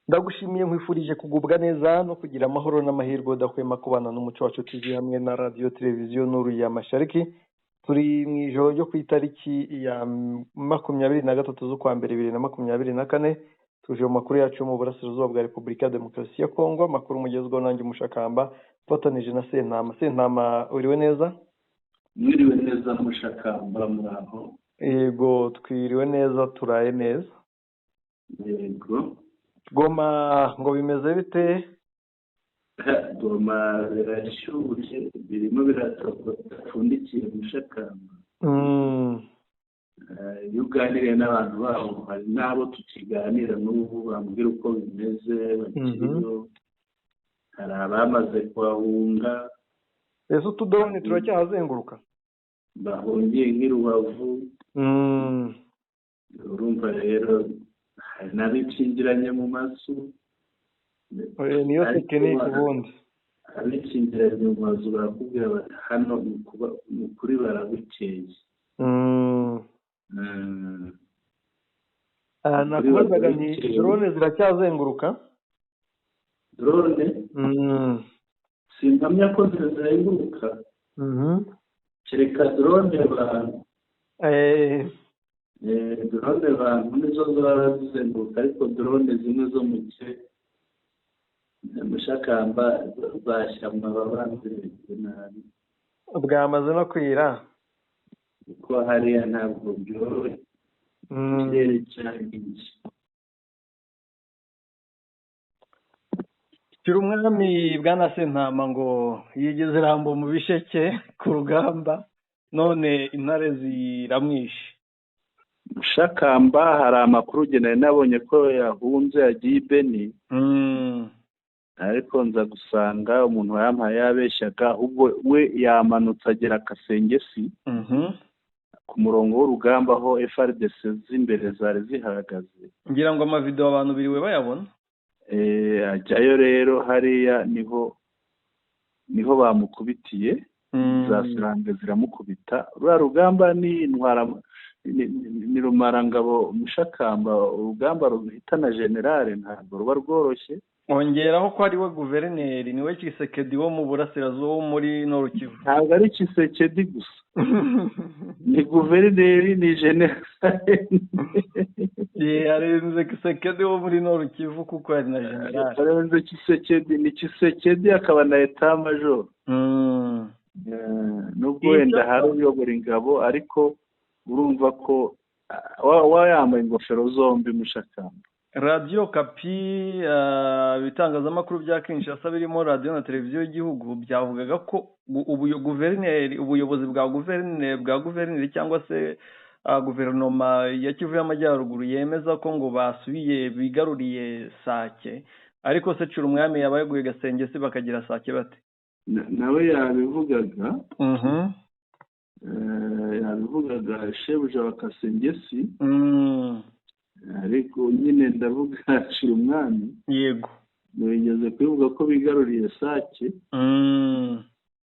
Ndagushimiye, nkwifurije kugubwa neza no kugira amahoro n'amahirwe udahwema kubana n'Umuco Wacu TV hamwe na Radiyo Televiziyo Nuru ya Mashariki. Turi mu ijoro ryo ku itariki ya 23 z'ukwa mbere 2024. Tuje mu makuru yacu yo mu burasirazuba bwa Repubulika ya Demokarasi ya Kongo, amakuru mugezweho nanjye Umushakamba mfatanije na Sentama. Sentama, uriwe neza? Mwiriwe neza Mushakamba, muraho? Yego, twiriwe neza, turaye neza. Yego. Goma ngo bimeze bite? Goma birashyushye, birimo biratapfundikiye Mushakamba. Iyo uganiriye n'abantu baho, hari n'abo tukiganira n'ubu bambwira uko bimeze bakiriyo, hari abamaze kuhahunga. Ese utudrone turacyahazenguruka? Bahungiye nk'i Rubavu. Urumva rero hari n'abikingiranye mu mazu. Niyo tekinike ubundi. Abikingiranye mu mazu barakubwira bati hano ni ukuri barabukeye. Nakubazaga nti drone ziracyazenguruka? Drone simpamya ko zizenguruka, kereka drone bantu. Drone bantu nizo zaba zizenguruka, ariko drone zimwe zo mu gice Mushakamba zashyamba baba bazirebye nabi. Bwamaze no kwira. Kuko hariya ntabwo byoroshye, ikirere cyahinze. Umwami bwana Sentama ngo yigeze Rambo mu bisheke ku rugamba, none intare ziramwishe. Mushakamba, hari amakuru nari nabonye ko yahunze yagiye i Beni, ariko nza gusanga umuntu yampaye yabeshyaga, ahubwo we yamanutse agera Kasengesi ku murongo w'urugamba aho FARDC z'imbere zari zihagaze. Ngira ngo amavideo abantu biriwe bayabona. Ajyayo rero hariya niho bamukubitiye, za sirange ziramukubita. Ruriya rugamba ni intwara, ni rumarangabo Mushakamba, urugamba ruhitana generale ntabwo ruba rworoshye. Ongeraho ko ari we guverineri, niwe Tshisekedi wo mu burasirazuba wo muri Nord Kivu. Ntabwo ari Tshisekedi gusa, ni guverineri, ni generale. Arenze Tshisekedi wo muri Nord Kivu kuko ari na generale. Arenze Tshisekedi, ni Tshisekedi akaba na etat major. Nubwo wenda hari uyobora ingabo, ariko urumva ko wa yambaye ingofero zombi Mushakamba. Radiyo Kapi, ibitangazamakuru bya Kinshasa birimo radiyo na televiziyo y'igihugu byavugaga ko guverineri, ubuyobozi bwa guverineri cyangwa se guverinoma ya Kivu y'Amajyaruguru yemeza ko ngo basubiye bigaruriye Sake, ariko se Cirumwami yabayeguye Gasengesi bakagira Sake bate? Nawe yabivugaga. Yabivugaga shebuja wa Kasengesi. Ariko nyine ndavuga Cirumwami. Yego. Wigeze kubivuga ko bigaruriye Sake.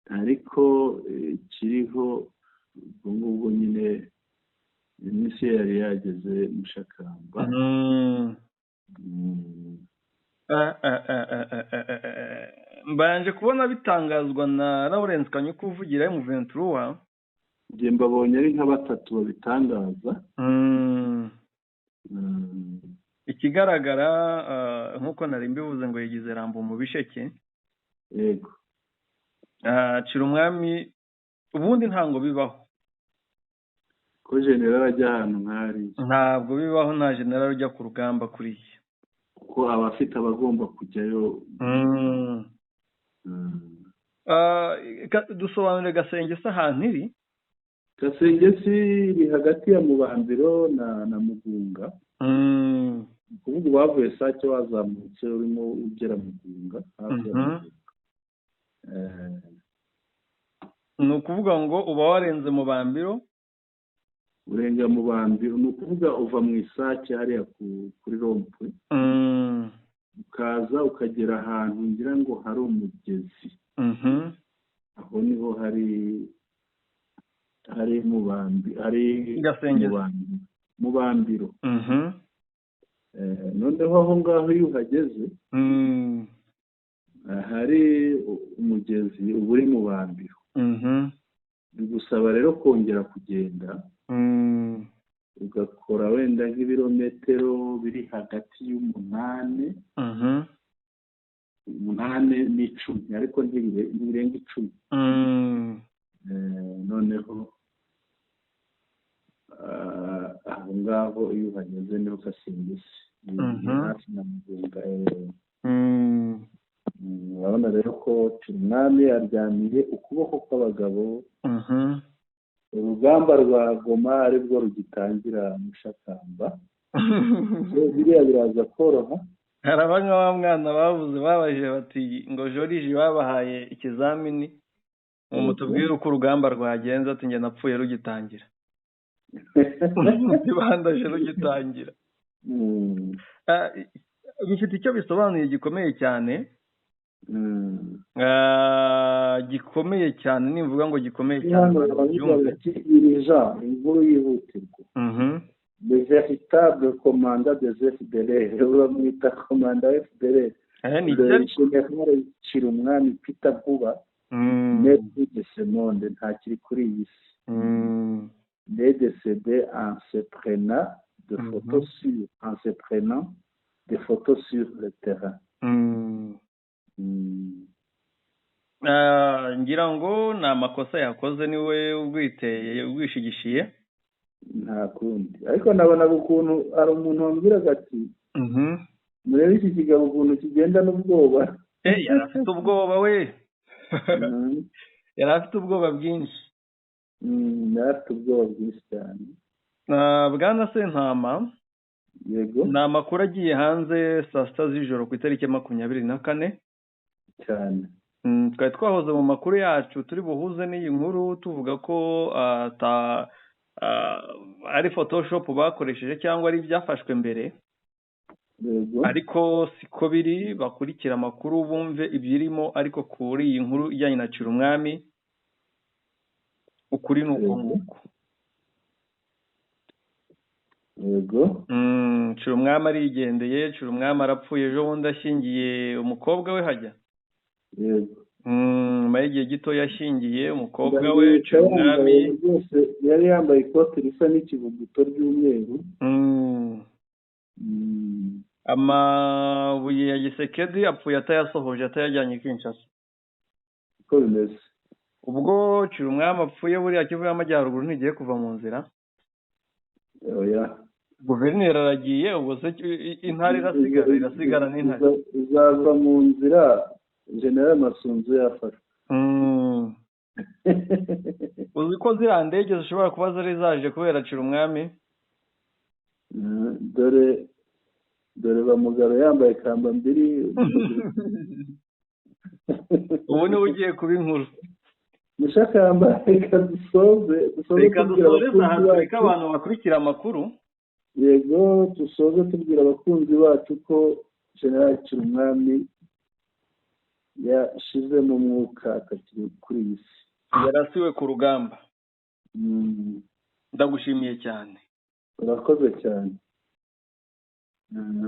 Ariko kiriho ubwo ngubwo nyine iminsi yari yageze Mushakamba. Mbanje kubona bitangazwa na Lawrence Kanyuka uvugira M23. Njye mbabonye ari nka batatu babitangaza. Ikigaragara nk'uko nari mbivuze ngo yigize Rambo mu bisheke. Yego. Cirumwami ubundi ntango bibaho ko general ajya ahantu nk'ahariya. Ntabwo bibaho, nta general ujya ku rugamba kuriya, kuko aba afite abagomba kujyayo. Dusobanure Gasengesi ahantu iri. Gasengesi iri hagati ya Mubambiro na Mugunga. Kuvuga bavuye Sake wazamutse urimo ugera Mugunga, hafi ya Mugunga. Ni ukuvuga ngo uba warenze Mubambiro, urenga Mubambiro, ni ukuvuga uva mu Isake hariya kuri rompwe, ukaza ukagera ahantu ngira ngo hari umugezi. Aho niho hari Mubambi, hari Mubambiro. Noneho aho ngaho iyo uhageze, ahari umugezi uba uri Mubambiro. Bigusaba rero kongera kugenda, ugakora wenda nk'ibirometero biri hagati y'umunani, 8 n'10, ariko ntibirenga 10. Noneho aho ngaho iyo uhageze niho Kasengesi ni hafi na Mugunga. Urabona rero ko Umwami aryamiye ukuboko kw'abagabo. Urugamba rwa Goma aribwo rugitangira, Mushakamba. Biriya biraza koroha. Hari abanywa wa mwana bavuze, babajije bati ngo Joriji babahaye ikizamini ngo mutubwire uko urugamba rwagenze, ati njye napfuye rugitangira, bandaje rugitangira. Bifite icyo bisobanuye gikomeye cyane, gikomeye cyane. Nimvuga ngo gikomeye cyane, byumve. Inkuru yihutirwa: le véritable commandant des FDLR, bamwita commandant FDLR, le général Cirumwami Peter Nkuba, n'est plus de ce monde, ntakiri kuri iyi si, est décédé en se prenant des photos sur le terrain. Ngira ngo ni amakosa yakoze, niwe ubwiteye, ubwishigishiye. Nta kundi, ariko nabonaga ukuntu hari umuntu wambwiraga ati: "Murebe iki kigabo ukuntu kigenda n'ubwoba." Yari afite ubwoba we, yari afite ubwoba bwinshi. Yari afite ubwoba bwinshi cyane. Bwana Sentama. Yego. Ni amakuru agiye hanze saa 6 z'ijoro ku itariki 24. Cyane. Twari twahoze mu makuru yacu turi buhuze n'iyi nkuru, tuvuga ko ari photoshop bakoresheje cyangwa ari ibyafashwe mbere, ariko siko biri. Bakurikira amakuru bumve ibirimo, ariko kuri iyi nkuru ijyanye na Cirumwami, ukuri ni uko nguko. Yego. Cirumwami arigendeye, Cirumwami arapfuye. Ejo bundi ashyingiye umukobwa we hajya. Yego. Nyuma y'igihe gito yashyingiye umukobwa we Cirumwami. Rwose yari yambaye ikoti risa n'ikivuguto ry'umweru. Amabuye ya Gisekedi apfuye atayasohoje, atayajyanye Kinshasa. Uko bimeze. Ubwo Cirumwami apfuye, buriya Kivu y'Amajyaruguru ntigiye kuva mu nzira. Oya. Guverineri aragiye, ubwo se intare irasigara n'intare? Izava mu nzira General Masunzu yafashwe. Uzi ko ziriya ndege zishobora kuba zari zaje kubera Cirumwami? Dore dore bamugaro yambaye kambambiri. Ubu niwe ugiye kuba inkuru. Mushakamba, reka dusoze. Reka dusoreze aha, tureke abantu bakurikira amakuru. Yego, dusoze tubwira abakunzi bacu ko General Cirumwami yashizemo umwuka, atakiri kuri iyi si. Yarasiwe ku rugamba. Ndagushimiye cyane. Urakoze cyane.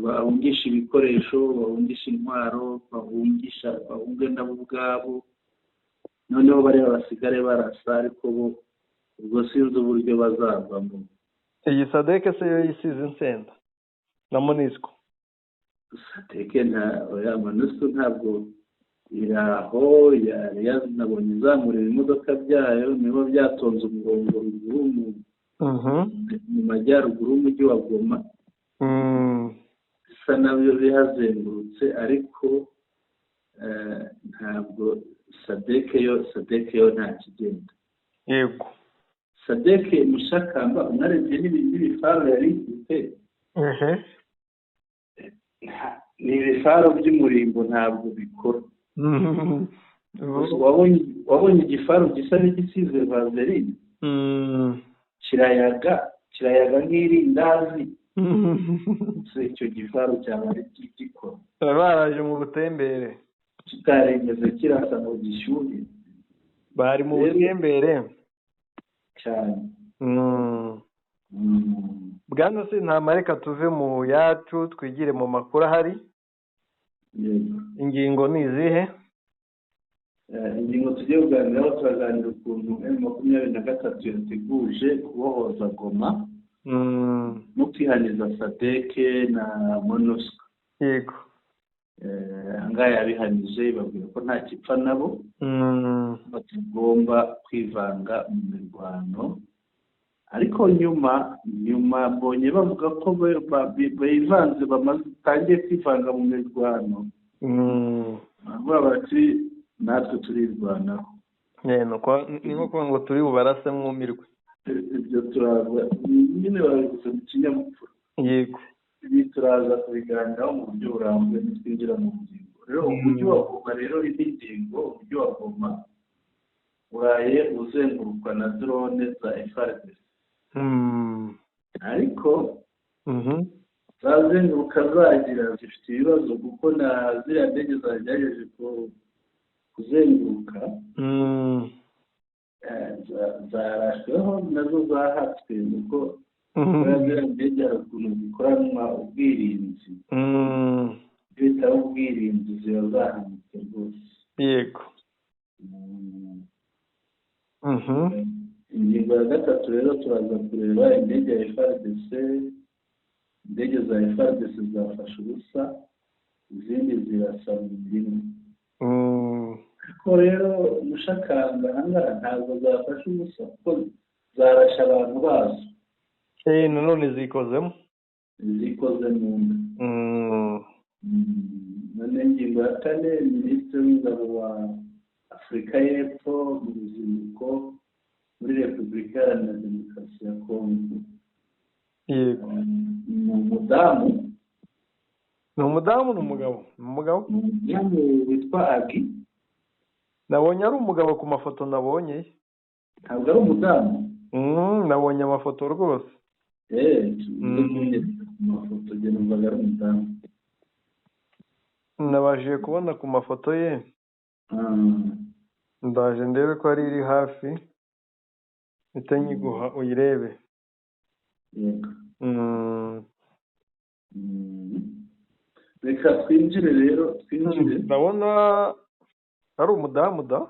Bahungisha ibikoresho, bahungisha intwaro, bahungisha, bahunge nabo ubwabo, noneho bariya basigare barasa, ariko bo ubwo sinzi uburyo bazavamo. Iyi SADC se yo yisize insenda na MONUSCO? SADC nta, oya, MONUSCO ntabwo iraho. Nabonye izamura ibimodoka byayo, nibo byatonze umurongo ruguru mu majyaruguru y'umujyi wa Goma, bisa nabyo bihazengurutse, ariko ntabwo SADC yo, SADC yo nta kigenda. SADC, Mushakamba, unarebye n'ibifaru yari ifite, ni ibifaru by'umurimbo, ntabwo bikora. Wabonye igifaru gisa n'igisize vaseline, kirayaga, kirayaga nk'irindazi. Icyo gifaru cyaba ari gikora? Baraje mu butembere. Kitarigeze kirasa ngo gishyuhe. Bari mu butembere. Cyane. Bwana Sentama, reka tuve mu yacu twigire mu makuru ahari. Ingingo ni izihe? Ingingo tugiye kuganiraho, turaganira ukuntu M23 yateguje kubohoza Goma no kwihaniza SADC na MONUSCO. Yego. Ahangaha yabihanije babwira ko nta kipfa nabo, batagomba kwivanga mu mirwano. Ariko nyuma mbonye bavuga ko bivanze, batangiye kwivanga mu mirwano. Bavuga bati natwe turirwanaho. Ni nko kuvuga ngo turi bubarase mwumirwe. Ibyo turaza nyine babivuze mu kinyabupfura. Yego. Ibi turaza kubiganiraho mu buryo burambuye nitwinjira mu ngingo. Rero umujyi wa Goma, rero indi ngingo, umujyi wa Goma uraye uzengurukwa na drone za FARDC. Ariko zazenguruka zagira zifite ibibazo, kuko na ziriya ndege zagerageje kuzenguruka zarashweho nazo zahatswe, kuko ziriya ndege hari ukuntu zikoranwa ubwirinzi, iyo bitaba ubwirinzi ziba zahanitse rwose. Yego. Ingingo ya gatatu rero turaza kureba indege ya FARDC, indege za FARDC zafashe ubusa, izindi zirasa mu mirima. Ariko rero Mushakamba ahangaha ntabwo zafashe ubusa, kuko zarashe abantu bazo. Nanone zikozemo, zikoze mu nda. None ingingo ya kane, minisitiri w'ingabo wa Afurika y'Epfo mu ruzinduko muri Repubulika Iharanira Demokarasi ya Kongo. Yego. Ni umudamu. Ni umudamu, ni umugabo? Ni umugabo. Ni umudamu witwa Agi. Nabonye ari umugabo ku mafoto nabonye. Ntabwo ari umudamu? Nabonye amafoto rwose. Ku mafoto njye numvaga ari umudamu. Nabashije kubona ku mafoto ye. Ndaje ndebe ko ari iri hafi, mpite nyiguha uyirebe. Yego. Reka twinjire rero, twinjire. Ndabona ari umudamu da.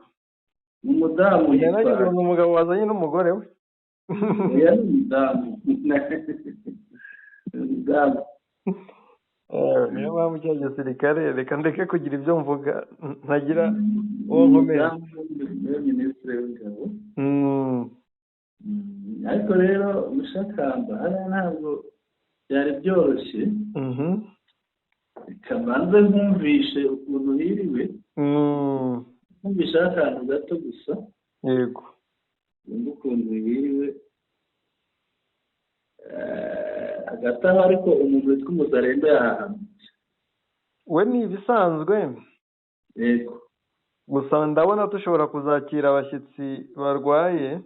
Ni umudamu yitwa. Ni umugabo wazanye n'umugore we. Oya, ni umudamu. Umudamu. Niyo mpamvu cya gisirikare, reka ndeke kugira ibyo mvuga ntagira uwo nkomeza. Niwe minisitiri w'ingabo. Ariko rero Mushakamba hariya ntabwo byari byoroshye. Reka mbanze nkumvishe ukuntu hiriwe. Nkumvishe akantu gato gusa. Yego. Wumve ukuntu hiriwe. Hagati aho ariko umuntu witwa Umuzarembe yahahamutse. We ni ibisanzwe. Yego. Gusa ndabona dushobora kuzakira abashyitsi barwaye.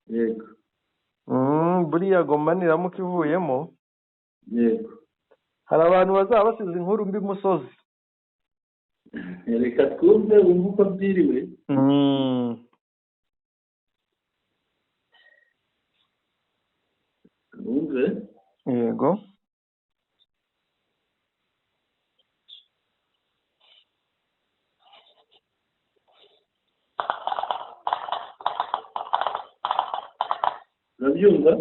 Yego. Buriya Goma niramuka ivuyemo. Yego. Hari abantu bazaba basize inkuru mbi musozi. Reka twumve wumve uko byiriwe. Wumve. Yego. Urabyumva?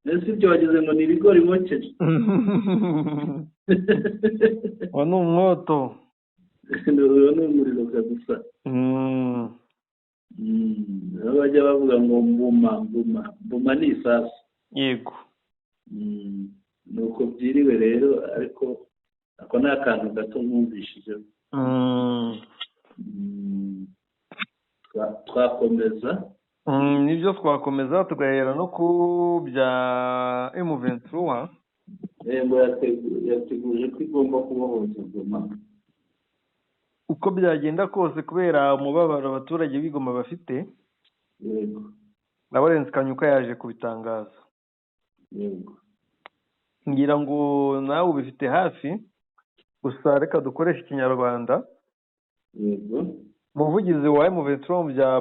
Ese ibyo wagize ngo ni ibigori bokeje? Uwo ni umwoto. Uwo ni umuriro kabisa. Aho bajya bavuga ngo mbuma mbuma mbuma ni isasu. Yego. Nuko byiriwe rero, ariko ako ni akantu gato nkumvishije. Twakomeza. Nibyo twakomeza tugahera no ku bya M23. Ngo yateguje ko igomba kubohoza Goma uko byagenda kose, kubera umubabaro abaturage b'Igoma bafite. Yego. Lawrence Kanyuka yaje kubitangaza. Yego. Ngira ngo nawe ubifite hafi, gusa reka dukoreshe Ikinyarwanda. Yego. Umuvugizi wa M23 mu bya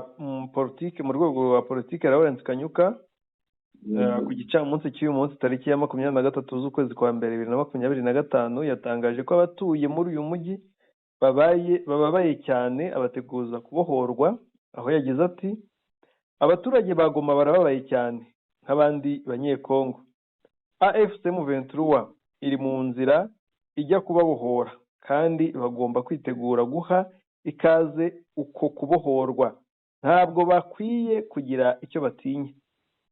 politiki, mu rwego rwa politiki, Lawrence Kanyuka Ku gicamunsi cy'uyu munsi tariki ya 23 z'ukwezi kwa mbere 2025, yatangaje ko abatuye muri uyu mujyi bababaye cyane, abateguza kubohorwa, aho yagize ati: "Abaturage ba Goma barababaye cyane nk'abandi Banyekongo. AFC M23 iri mu nzira ijya kubabohora kandi bagomba kwitegura guha ikaze uko kubohorwa. Ntabwo bakwiye kugira icyo batinya.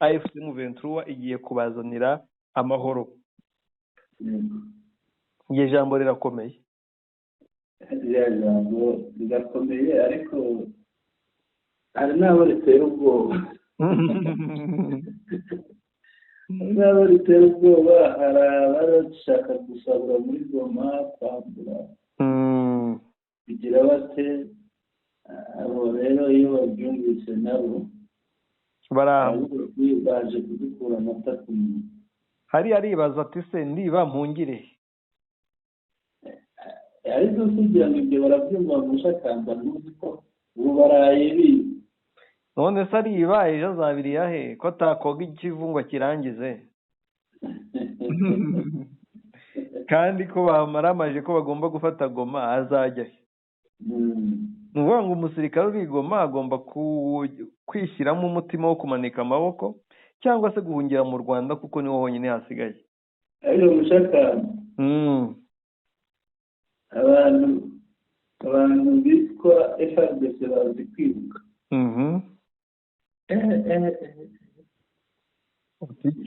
AFC M23 igiye kubazanira amahoro." Iryo jambo rirakomeye. Ririya jambo rirakomeye, ariko hari n'abo ritera ubwoba. Hari n'abo ritera ubwoba, hari abashaka gusahura muri Goma, kwambura, kugira bate. Abo rero iyo babyumvise nabo baje kudukura amata ku munwa. Hari aribaza ati: "Se ndiba mpungire?" Ariko kugira ngo ibyo barabyumva, mushakamba, ntuzi ko ubu baraye biba. None se ariba, ejo azabiriya he ko atakoga ikivu ngo akirangize, kandi ko bamaramaje ko bagomba gufata Goma, azajya he? Ni ukuvuga ngo umusirikare uri i Goma agomba kwishyiramo umutima wo kumanika amaboko cyangwa se guhungira mu Rwanda, kuko niho honyine hasigaye. Ariko mushakamba, abantu bitwa FARDC bazi kwiruka.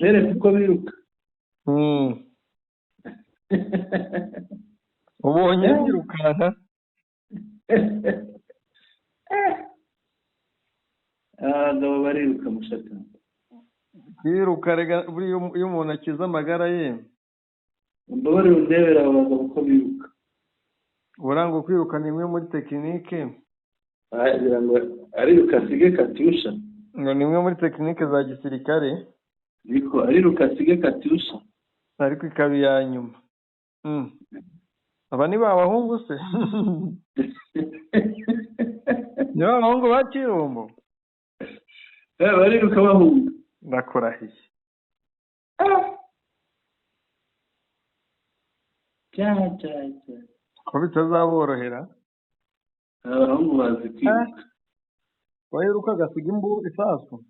Bereke uko biruka. Ubonye birukanka. Abagabo bariruka, mushakamba. Kwiruka rega buriya iyo umuntu akiza amagara ye. Mbabarira undebera abo bagabo uko biruka. Buranga kwiruka ni imwe muri tekinike. Wagira ngo ariruka asige katyusha. Ngo ni imwe muri tekinike za gisirikare. Ariko ariruka asige katyusha. Ariko ikaba iya nyuma. Aba ni ba bahungu se? Ni ba bahungu ba Kirumbo? Bariruka bahunga. Ndakurahiye. Ko bitazaborohera. Abahungu bazi kwiruka. Wayiruka agasiga imbu isasu.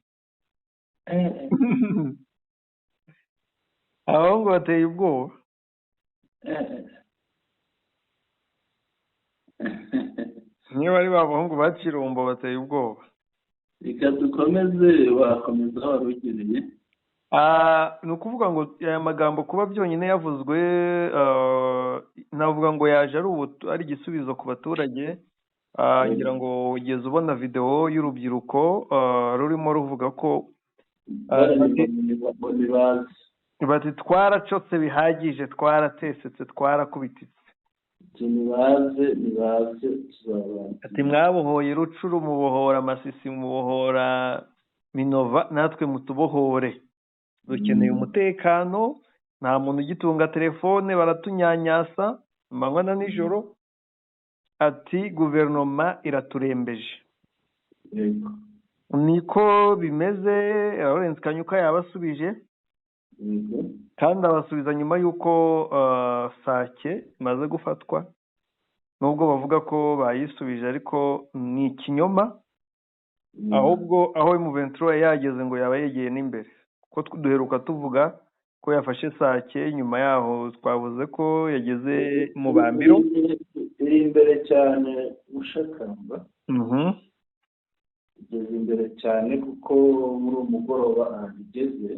Abahungu bateye ubwoba. Niba ari ba bahungu ba Kirumbo bateye ubwoba. Reka dukomeze, wakomeza aho wari ugereye. Ni ukuvuga ngo aya magambo kuba byonyine yavuzwe, navuga ngo yaje ari igisubizo ku baturage. Ngira ngo ugeze ubona videwo y'urubyiruko rurimo ruvuga ko bati twaracotse bihagije, twaratesetse, twarakubititse. Nibaze, nibaze tuzabana. Ati mwabohoye Rucuru, mubohora Masisi, mubohora Minova, natwe mutubohore. Dukeneye umutekano, nta muntu ugitunga telefone, baratunyanyasa amanywa na nijoro. Ati guverinoma iraturembeje. Niko bimeze. Lawrence Kanyuka yabasubije, kandi abasubiza nyuma y'uko Sake imaze gufatwa, nubwo bavuga ko bayisubije ariko ni ikinyoma. Ahubwo aho M23 yageze ngo yaba yegeye n'imbere, kuko duheruka tuvuga ko yafashe Sake, nyuma yaho twavuze ko yageze mu Bambiro. Iri imbere cyane mushakamba. Igeze imbere cyane kuko muri uwo mugoroba ahantu igeze,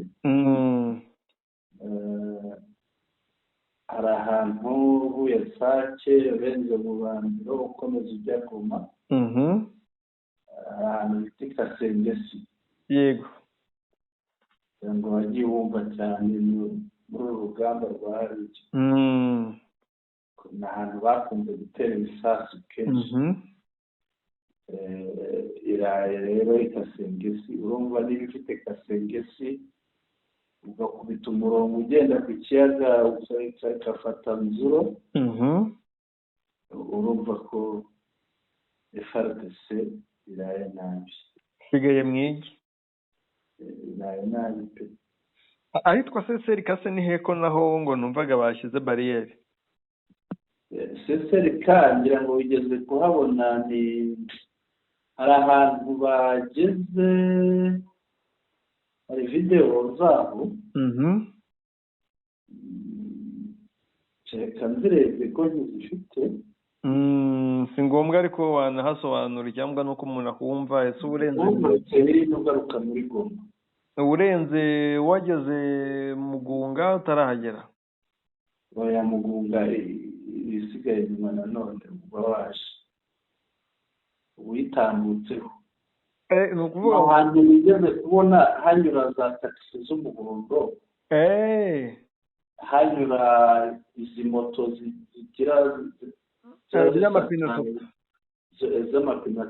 hari ahantu uvuye Sake urenze mu Bambiro ukomeza ujya Goma, hari ahantu bita Kasengesi. Yego. Kugira ngo bajye bumva cyane muri uru rugamba rwa hariya. Ni ahantu bakunze gutera ibisasu kenshi. Iraye rero Kasengesi, urumva niba ifite Kasengesi ugakubita umurongo ugenda ku kiyaga ugafata Nzuro, urumva ko FARDC iraye nabi. Isigaye mwigi. Iraye nabi pe. Ahitwa CCRK se ni heko naho ngo numvaga bashyize bariyeri? CCRK ngira ngo wigeze kuhabona, ni hari ahantu bageze, hari videwo zabo. Reka nzirebye ko ntizifite. Si ngombwa ariko wanahasobanura cyangwa nuko umuntu akumva. Ese uburenze ugaruka muri Goma, uburenze wageze Mugunga utarahagera? Oya, Mugunga isigaye inyuma nanone, uba waje uyitambutseho. Ni ukuvuga ahantu wigeze kubona hanyura za taxi z'umuhondo, hanyura izi moto zigira z'amapine atatu,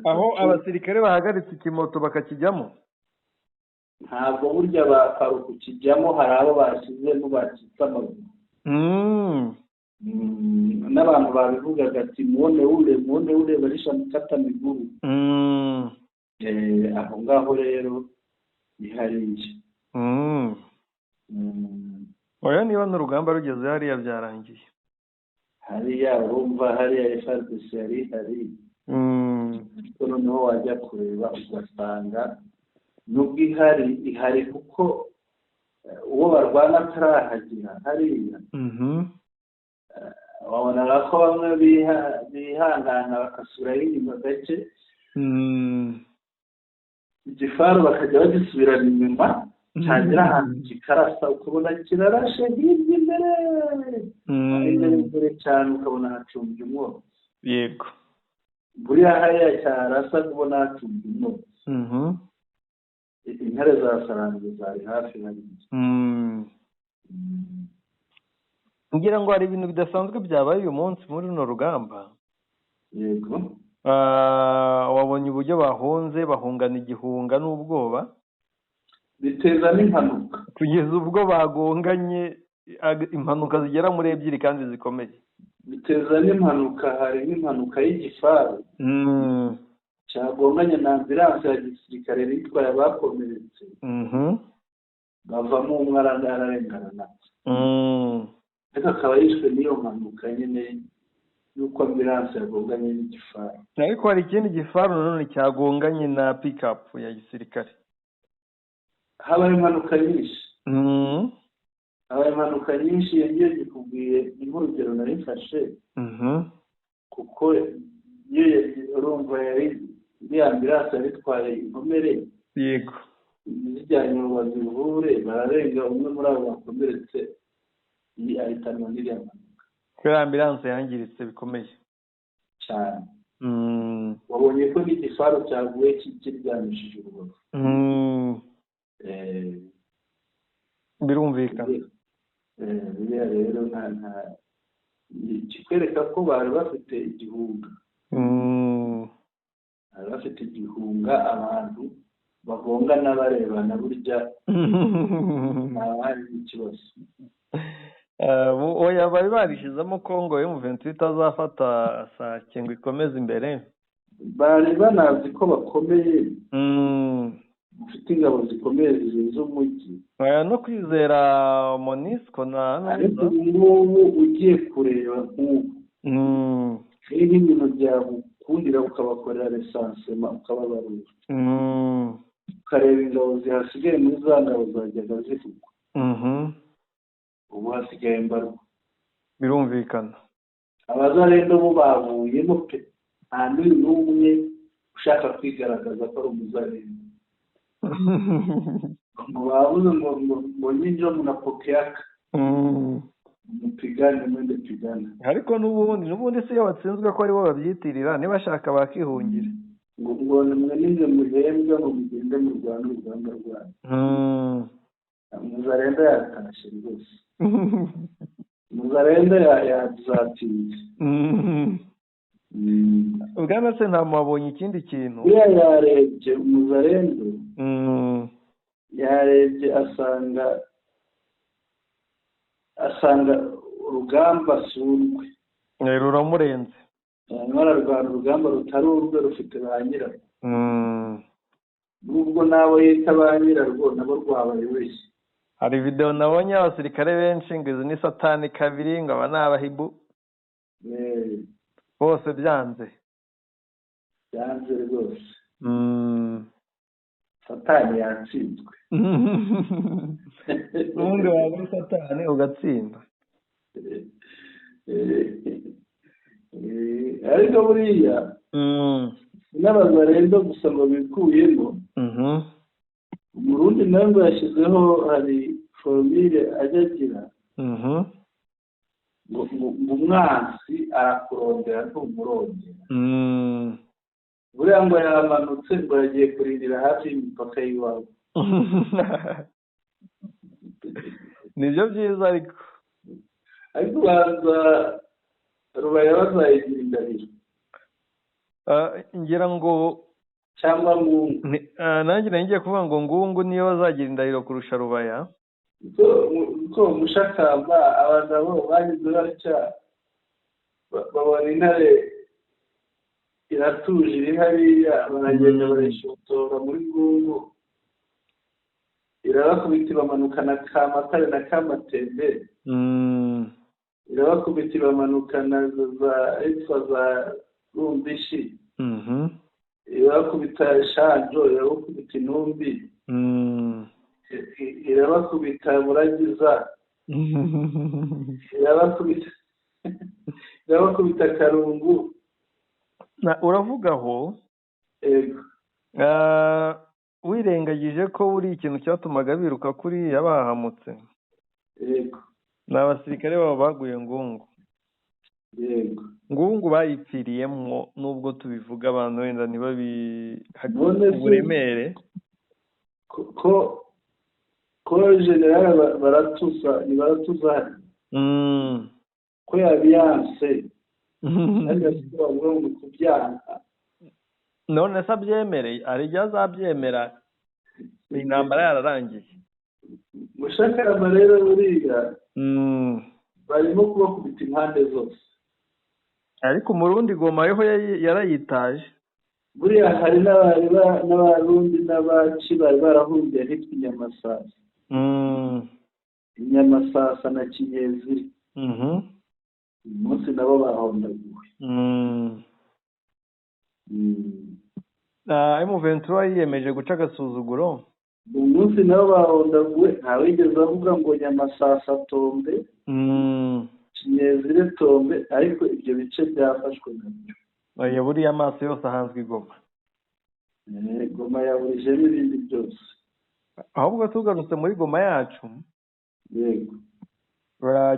aho abasirikare bahagaritse ikimoto bakakijyamo. Ntabwo burya bakaba kukijyamo, hari abo bashyizemo bakitse amaguru. N'abantu babivugaga ati muone ule, muone ule barisha mukata miguru. Aho ngaho rero ni hariya. Oya, niba n'urugamba rugeze hariya byarangiye. Hariya urumva hariya FARDC yari ihari, ariko noneho wajya kureba ugasanga nubwo ihari, ihari kuko uwo barwana atarahagera hariya. Wabonaga ko bamwe bihangana bagasubirayo inyuma gake, igifaru bakajya bagisubirana inyuma, cyagera ahantu kikarasa ukabona kirarashe hirya imbere, imbere imbere cyane, ukabona hacumbye umwotsi. Yego, buriya hariya cyarasa kubona hacumbye umwotsi. Intare za Sarambwe zari hafi hariya. Ngira ngo hari ibintu bidasanzwe byabaye uyu munsi muri runo rugamba. Yego. Wabonye uburyo bahunze, bahungana igihunga n'ubwoba, biteza n'impanuka kugeza ubwo bagonganye impanuka zigera muri 2 kandi zikomeye. Biteza n'impanuka, hari n'impanuka y'igifaru cyagonganye na ambulance ya gisirikare itwaye abakomeretse, bavamo umwe ararengana, ariko akaba yishwe n'iyo mpanuka nyine y'uko ambulance yagonganye n'igifaru. Ariko hari ikindi gifaru nanone cyagonganye na pick-up ya gisirikare. Habaye impanuka nyinshi. Habaye impanuka nyinshi. Yagiye gikubwiye ni nk'urugero narifashe, kuko iyo urumva yari iriya ambulance yari itwaye inkomere. Yego. Zijyanye ngo bazivure, bararenga, umwe muri abo bakomeretse ahitanwa n'iriya mpanuka. Kubera ambulance yangiritse bikomeye cyane. Wabonye ko n'igifaru cyaguye kiryamishije urubavu. Birumvikana. Biriya rero nta kikwereka ko bari bafite igihunga. Bari bafite igihunga, abantu bagongana barebana burya hari ikibazo. Oya, bari barishizemo ko ngo M23 itazafata Sake ngo ikomeze imbere. Bari banazi ko bakomeye, bafite ingabo zikomeye zirinze umujyi. Oya, no kwizera MONUSCO na ariko ubu ugiye kureba nk'ubu nk'ibintu byagukundira ukabakorera resansema, ukababarura, ukareba ingabo zihasigaye muri za ngabo zajyaga zivugwa, ubu hasigaye mbarwa. Birumvikana. Abazarendo bo bavuyemo pe, nta n'umwe ushaka kwigaragaza ko ari umuzarendo. Ngo babuze ngo nyinjo munapokeaka mupigane mwende pigana. Ariko n'ubundi se iyo batsinzwe ko aribo babyitirira, nibashaka bakihungira. Ngo mwe nimwe muhembwa ngo mugende murwane urugamba rwanyu. Muzarenda yatashe rwose. Muzarenda yazatinze. Bwana se nta wabonye ikindi kintu. Buriya yarebye umuzarendo, yarebye asanga urugamba si urwe. Ruramurenze. Arimo ararwana urugamba rutari urwe, rufite ba nyirarwo. Nubwo n'abo yita ba nyirarwo nabo rwabayobeye. Hari video nabonye abasirikare benshi ngo izi ni satani kabiri, ngo aba ni abahibu bose byanze. Byanze rwose. Satani yatsinzwe. Ubundi waba uri satani ugatsinda. Ariko buriya n'abazarenga gusa ngo bikuyemo. Umurundi nawe ngo yashyizeho hari formule ajya agira ngo umwansi arakurondera ntumurondera. Buriya ngo yamanutse ngo yagiye kurindira hafi y'imipaka y'iwabo. Nibyo byiza ariko. Ariko banza Rubaya bazayigira indahiro. Ngira ngo cyangwa Ngungu. Nanjye ngiye kuvuga ngo Ngungu niyo bazagira indahiro kurusha Rubaya. Kuko Mushakamba abagabo bagize batya babona intare iratuje iri hariya, baragenda barayishotora muri Ngungu, irabakubita ibamanukana Kamatare na Kamatende, irabakubita ibamanukana za hitwa za Rumbishi, irabakubita Shanjo, irabakubita Intumbi, irabakubita Muragiza, irabakubita Karungu. Uravuga aho wirengagije ko buri ikintu cyatumaga biruka kuriya bahamutse. Yego. Ni abasirikare babo baguye Ngungu. Yego. Ngungu bayipfiriyemo nubwo tubivuga abantu wenda ntibabiha uburemere. Ko general baratuza ni baratuza ko yabiyanse. None se abyemereye, hari igihe azabyemera intambara yararangiye. Mushakamba rero buriya barimo kubakubita impande zose. Ariko Umurundi Goma yo yarayitaje. Buriya hari n'abarundi n'abaci bari barahungiye ahitwa Inyamasasa. Inyamasasa na Kinyezi. Umunsi nabo bahondaguwe. M23 yiyemeje guca agasuzuguro. Umunsi nabo bahondaguwe, ntawigeze avuga ngo Nyamasasa tombe, Kinyezire tombe, ariko ibyo bice byafashwe nabyo. Oya, buriya amaso yose ahanzwe Goma. Goma yaburije n'ibindi byose. Ahubwo tugarutse muri Goma yacu. Yego.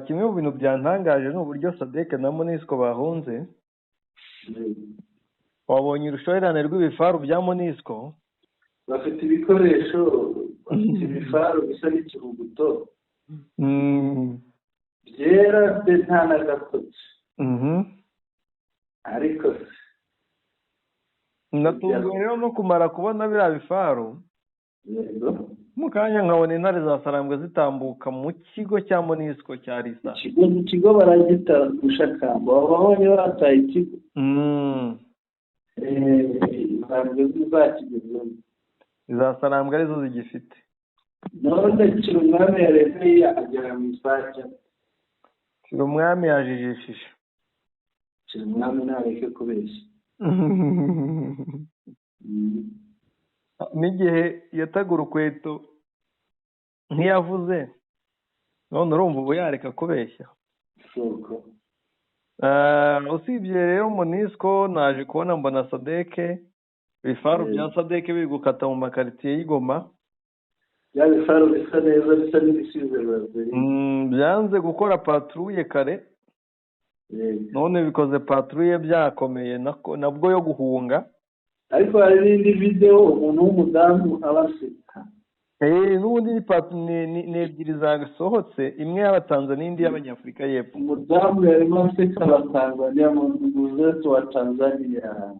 Kimwe mu bintu byantangaje ni uburyo Sadek na Monisco bahunze. Wabonye urushorerane rw'ibifaru bya Monisco? Bafite ibikoresho, bafite ibifaru bisa n'ikivuguto. Byera de nta na gatotsi. Ariko natunguwe rero no kumara kubona biriya bifaru. Yego. Mu kanya nkabona intare za Sarambwe zitambuka mu kigo cya Monisco cya Risa. Ikigo baragita Mushakamba, babonye bataye ikigo. Sarambwe zizakigezemo. Iza Sarambwe arizo zigifite. None Kirumwami yaremeye agera mu Isake. Kirumwami yajijishije. Kirumwami ntareke kubeshya. N'igihe yataga urukweto ntiyavuze, none urumva ubu yareka kubeshya. Usibye rero Monisco naje kubona mbona Sadeke, ibifaru bya Sadeke biri gukata mu makaritiye y'Igoma. Bya bifaru bisa neza, bisa n'ibisize bazeri. Byanze gukora patrouille kare. None bikoze patrouille byakomeye nabwo yo guhunga. Ariko hari n'indi video umuntu w'umudamu abaseka. N'ubundi ni ebyiri zasohotse, imwe y'Abatanzania indi y'Abanyafurika y'Epfo. Umudamu yarimo aseka Abatanzania mu ndugu wa Tanzania.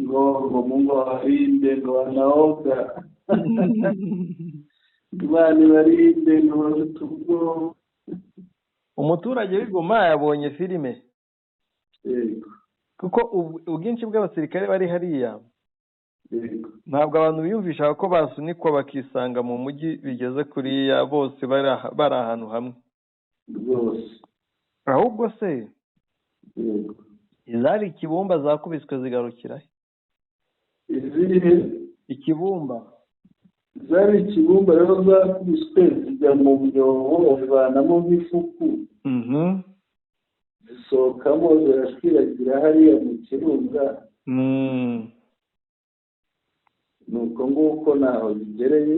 Ngo Mungu awarinde, ngo wanaoga. Imana ibarinde, ngo bafite ubwoba. Umuturage w'Igoma yabonye filime. Kuko ubwinshi bw'abasirikare bari hariya Ntabwo abantu biyumvisha ko basunikwa bakisanga mu mujyi bigeze kuriya bose bari ahantu hamwe rwose. Ahubwo se izari Ikibumba zakubiswe zigarukira izihe? Ikibumba zari Ikibumba rero zakubiswe zijya mu myobo bavanamo nk'ifuku, zisohokamo zirashwiragira hariya mu kirunga. Nuko nguko ntaho zigereye.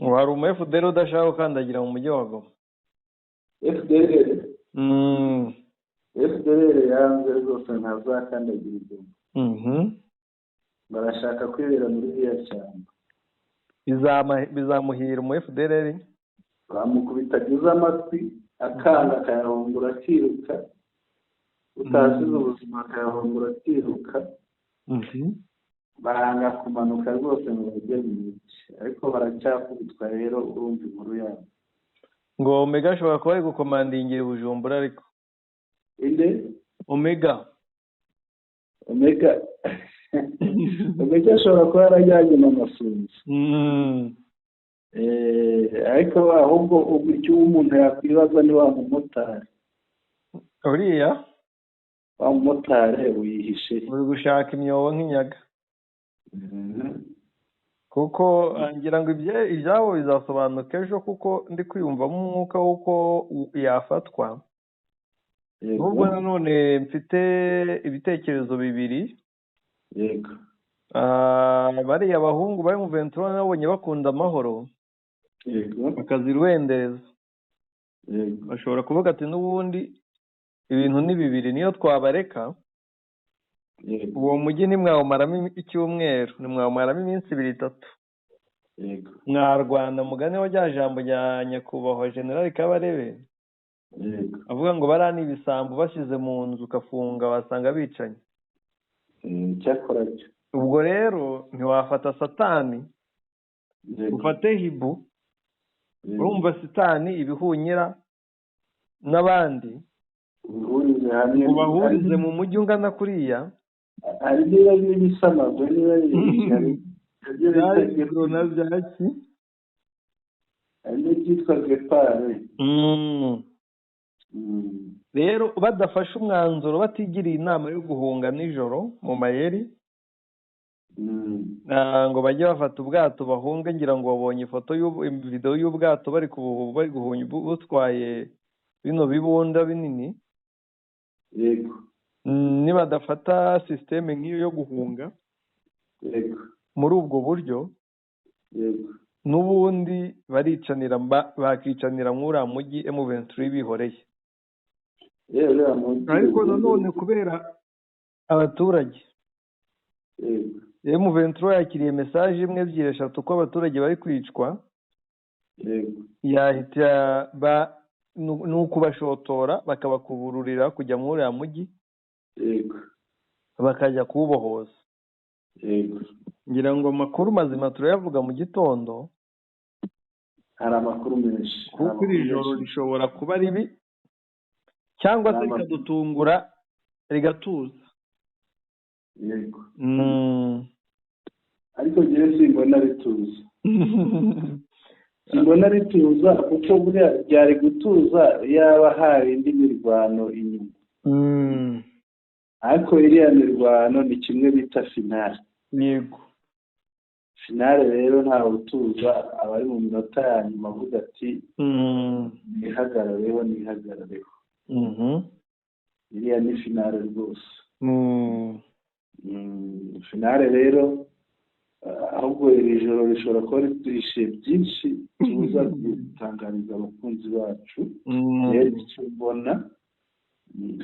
Hari umu FDL udashaka gukandagira mu mujyi wa Goma. FDL FDL yanze rwose, ntazakandagira i Goma. Barashaka kwibera muri iriya shyamba. Bizamuhira umu FDL. Bamukubita agize amatwi akanga akayahungura akiruka, utasize ubuzima akayahungura akiruka. Baranga kumanuka rwose ngo bajye mu mujyi, ariko baracyakubitwa rero, urumva inkuru yabo. Ngo Omega ashobora kuba ari gukomandingira i Bujumbura ariko. Inde? Omega. Omega Omega ashobora kuba yarajyanye na Masunzu. Ariko ahubwo icyo umuntu yakwibaza ni wa mumotari. Uriya? Wa mumotari wihishe. Uri gushaka imyobo nk'inyaga. Kuko ngira ngo ibyabo bizasobanuka ejo, kuko ndi kwiyumvamo umwuka w'uko yafatwa. Nubwo nanone mfite ibitekerezo bibiri. Bariya abahungu bari mu Ventura nabonye bakunda amahoro. Bakaziruwendereza. Bashobora kuvuga ati n'ubundi ibintu ni bibiri, niyo twabareka uwo mujyi ntimwawumaramo icyumweru, ntimwawumaramo iminsi ibiri itatu. Mwarwana mugane wa rya jambo rya nyakubahwa General Kabarebe avuga ngo bariya ni ibisambo bashyize mu nzu ukafunga wasanga bicanye. Ubwo rero ntiwafata satani ufate hibu, urumva satani ibihunyira n'abandi ubahurize mu mujyi ungana kuriya. Hari niba n'ibisamagwe niba hari n'ibyitwa gepare. Rero badafashe umwanzuro, batigiriye inama yo guhunga nijoro mu mayeri ngo bajye bafata ubwato bahunge, ngira ngo babonye ifoto video y'ubwato bari guhunga butwaye bino bibunda binini. Yego. Nibadafata systeme nk'iyo yo guhunga muri ubwo buryo, n'ubundi baricanira bakicanira muri mujyi M23 bihoreye. Ariko nanone kubera abaturage, M23 yakiriye message imwe ebyiri eshatu ko abaturage bari kwicwa, yahita nukubashotora bakabakubururira kujya muri uriya mujyi, bakajya kuwubohoza. Ngira ngo amakuru mazima turayavuga mu gitondo. Hari amakuru menshi kuko iri joro rishobora kuba ribi cyangwa se rikadutungura rigatuza. Yego. Ariko njyewe simbona rituza. Simbona rituza kuko buriya byari gutuza yaba hari indi mirwano inyuma. Ariko iriya mirwano ni kimwe bita finale. Yego. Finale rero ntawe utuza, abari mu minota ya nyuma avuga ati nihagarareho nihagarareho. Iriya ni finale rwose. Finale rero ahubwo iri joro rishobora kuba riduhishe byinshi tuza gutangariza abakunzi bacu. Rero icyo mbona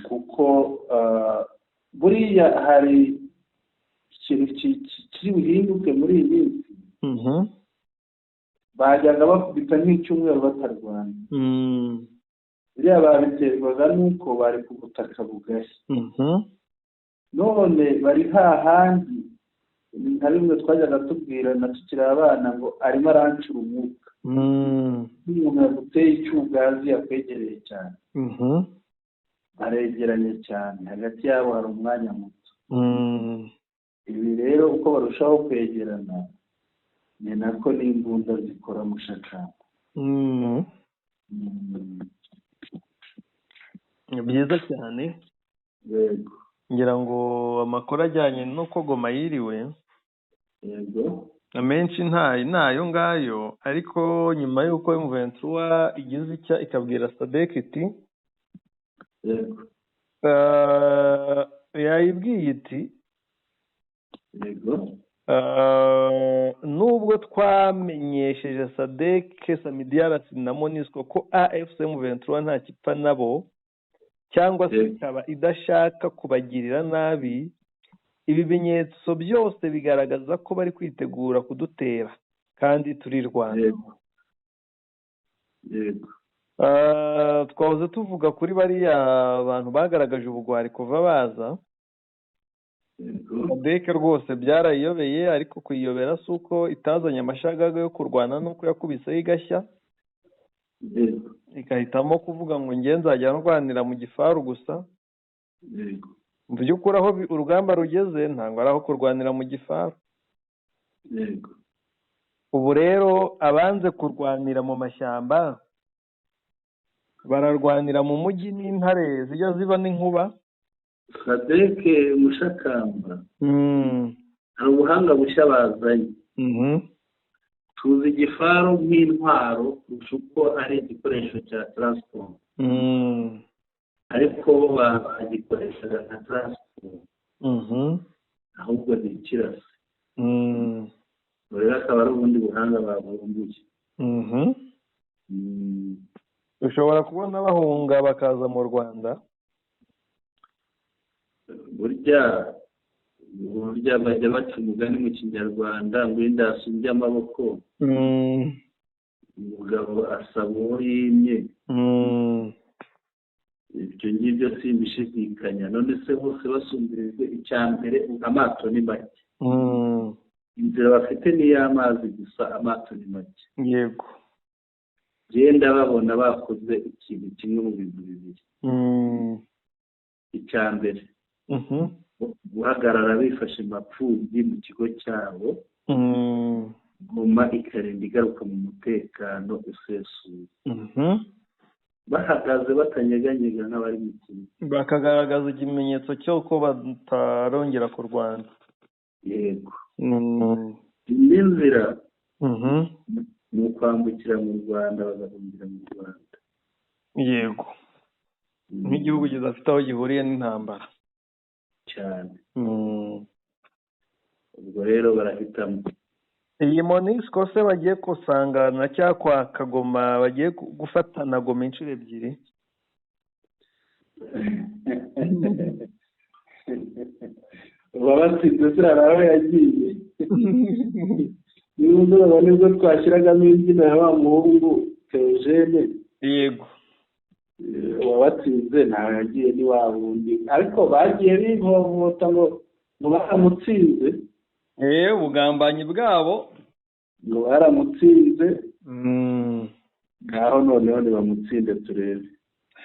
kuko buriya hari ikintu kiri buhinduke muri iyi minsi. Bajyaga bakubita nk'icyumweru batarwana. Buriya babiterwaga n'uko bari ku butaka bugari. None bari hahandi nka bimwe twajyaga tubwirana tukiri abana ngo arimo arancura umwuka. Nk'umuntu yaguteye icyugazi yakwegereye cyane. Baregeranye cyane, hagati yabo hari umwanya muto. Ibi rero uko barushaho kwegerana ni nako n'imbunda zikora mushakamba. Ni byiza cyane. Yego. Ngira ngo amakuru ajyanye n'uko Goma yiriwe, yego, amenshi ntayo ngayo, ariko nyuma y'uko M23 igize icya ikabwira SADC iti, yego, yayibwiye iti, yego, nubwo twamenyesheje SADC, SAMIDRC na MONUSCO ko AFC M23 nta kipfa nabo, cyangwa se ikaba idashaka kubagirira nabi, ibimenyetso byose bigaragaza ko bari kwitegura kudutera kandi turi Rwanda. Yego. Twahoze tuvuga kuri bariya bantu bagaragaje ubugwari kuva baza. SADC rwose byarayiyobeye, ariko kuyiyobera si uko itazanye amashagaga yo kurwana, nuko yakubiseho igashya, igahitamo kuvuga ngo nge nzajya ndwanira mu gifaru gusa. Mu by'ukuri aho urugamba rugeze ntabwo ari aho kurwanira mu gifaru. Ubu rero abanze kurwanira mu mashyamba bararwanira mu mujyi n'intare zijya ziba n'inkuba. SADC mushakamba hari ubuhanga bushya bazanye. Tuzi igifaru nk'intwaro kurusha uko ari igikoresho cya transport, ariko bo bagikoreshaga nka transport, ahubwo ni ikirasi. Rero akaba ari ubundi buhanga bavumbuye. Ushobora kubona bahunga bakaza mu Rwanda. Burya bajya baca umugani mu Kinyarwanda ngo indasumbye amaboko, umugabo asaba uwo yimye. Ibyo ngibyo simbishidikanya. None se bose basumbirijwe, icya mbere amato ni make, inzira bafite ni iy'amazi gusa, amato ni make. Yego. Genda babona bakoze ikintu kimwe mu bintu bibiri. Icya mbere, guhagarara bifashe mapfubyi mu kigo cyabo, Goma ikarinda igaruka mu mutekano usesuye, bahagaze batanyeganyega nk'abari mu kigo, bakagaragaza ikimenyetso cy'uko batarongera kurwana. Yego. Indi nzira ni ukwambukira mu Rwanda, bagahungira mu Rwanda. Yego, nk'igihugu kidafite aho gihuriye n'intambara cyane. Ubwo rero barahitamo. Iyi MONUSCO se bagiye kusangana cyangwa kwa Kagoma, bagiye gufatana Goma inshuro ebyiri. Uwabatsinze se hari aho yagiye. Nimugoroba nibwo twashyiragamo imbyino ya wa muhungu Theogene. Yego. Uwabatsinze ntawe yagiye, ni wa wundi, ariko bagiye bivovota ngo baramutsinze. Ubugambanyi bwabo ngo baramutsinze. Ngaho noneho nibamutsinde turebe.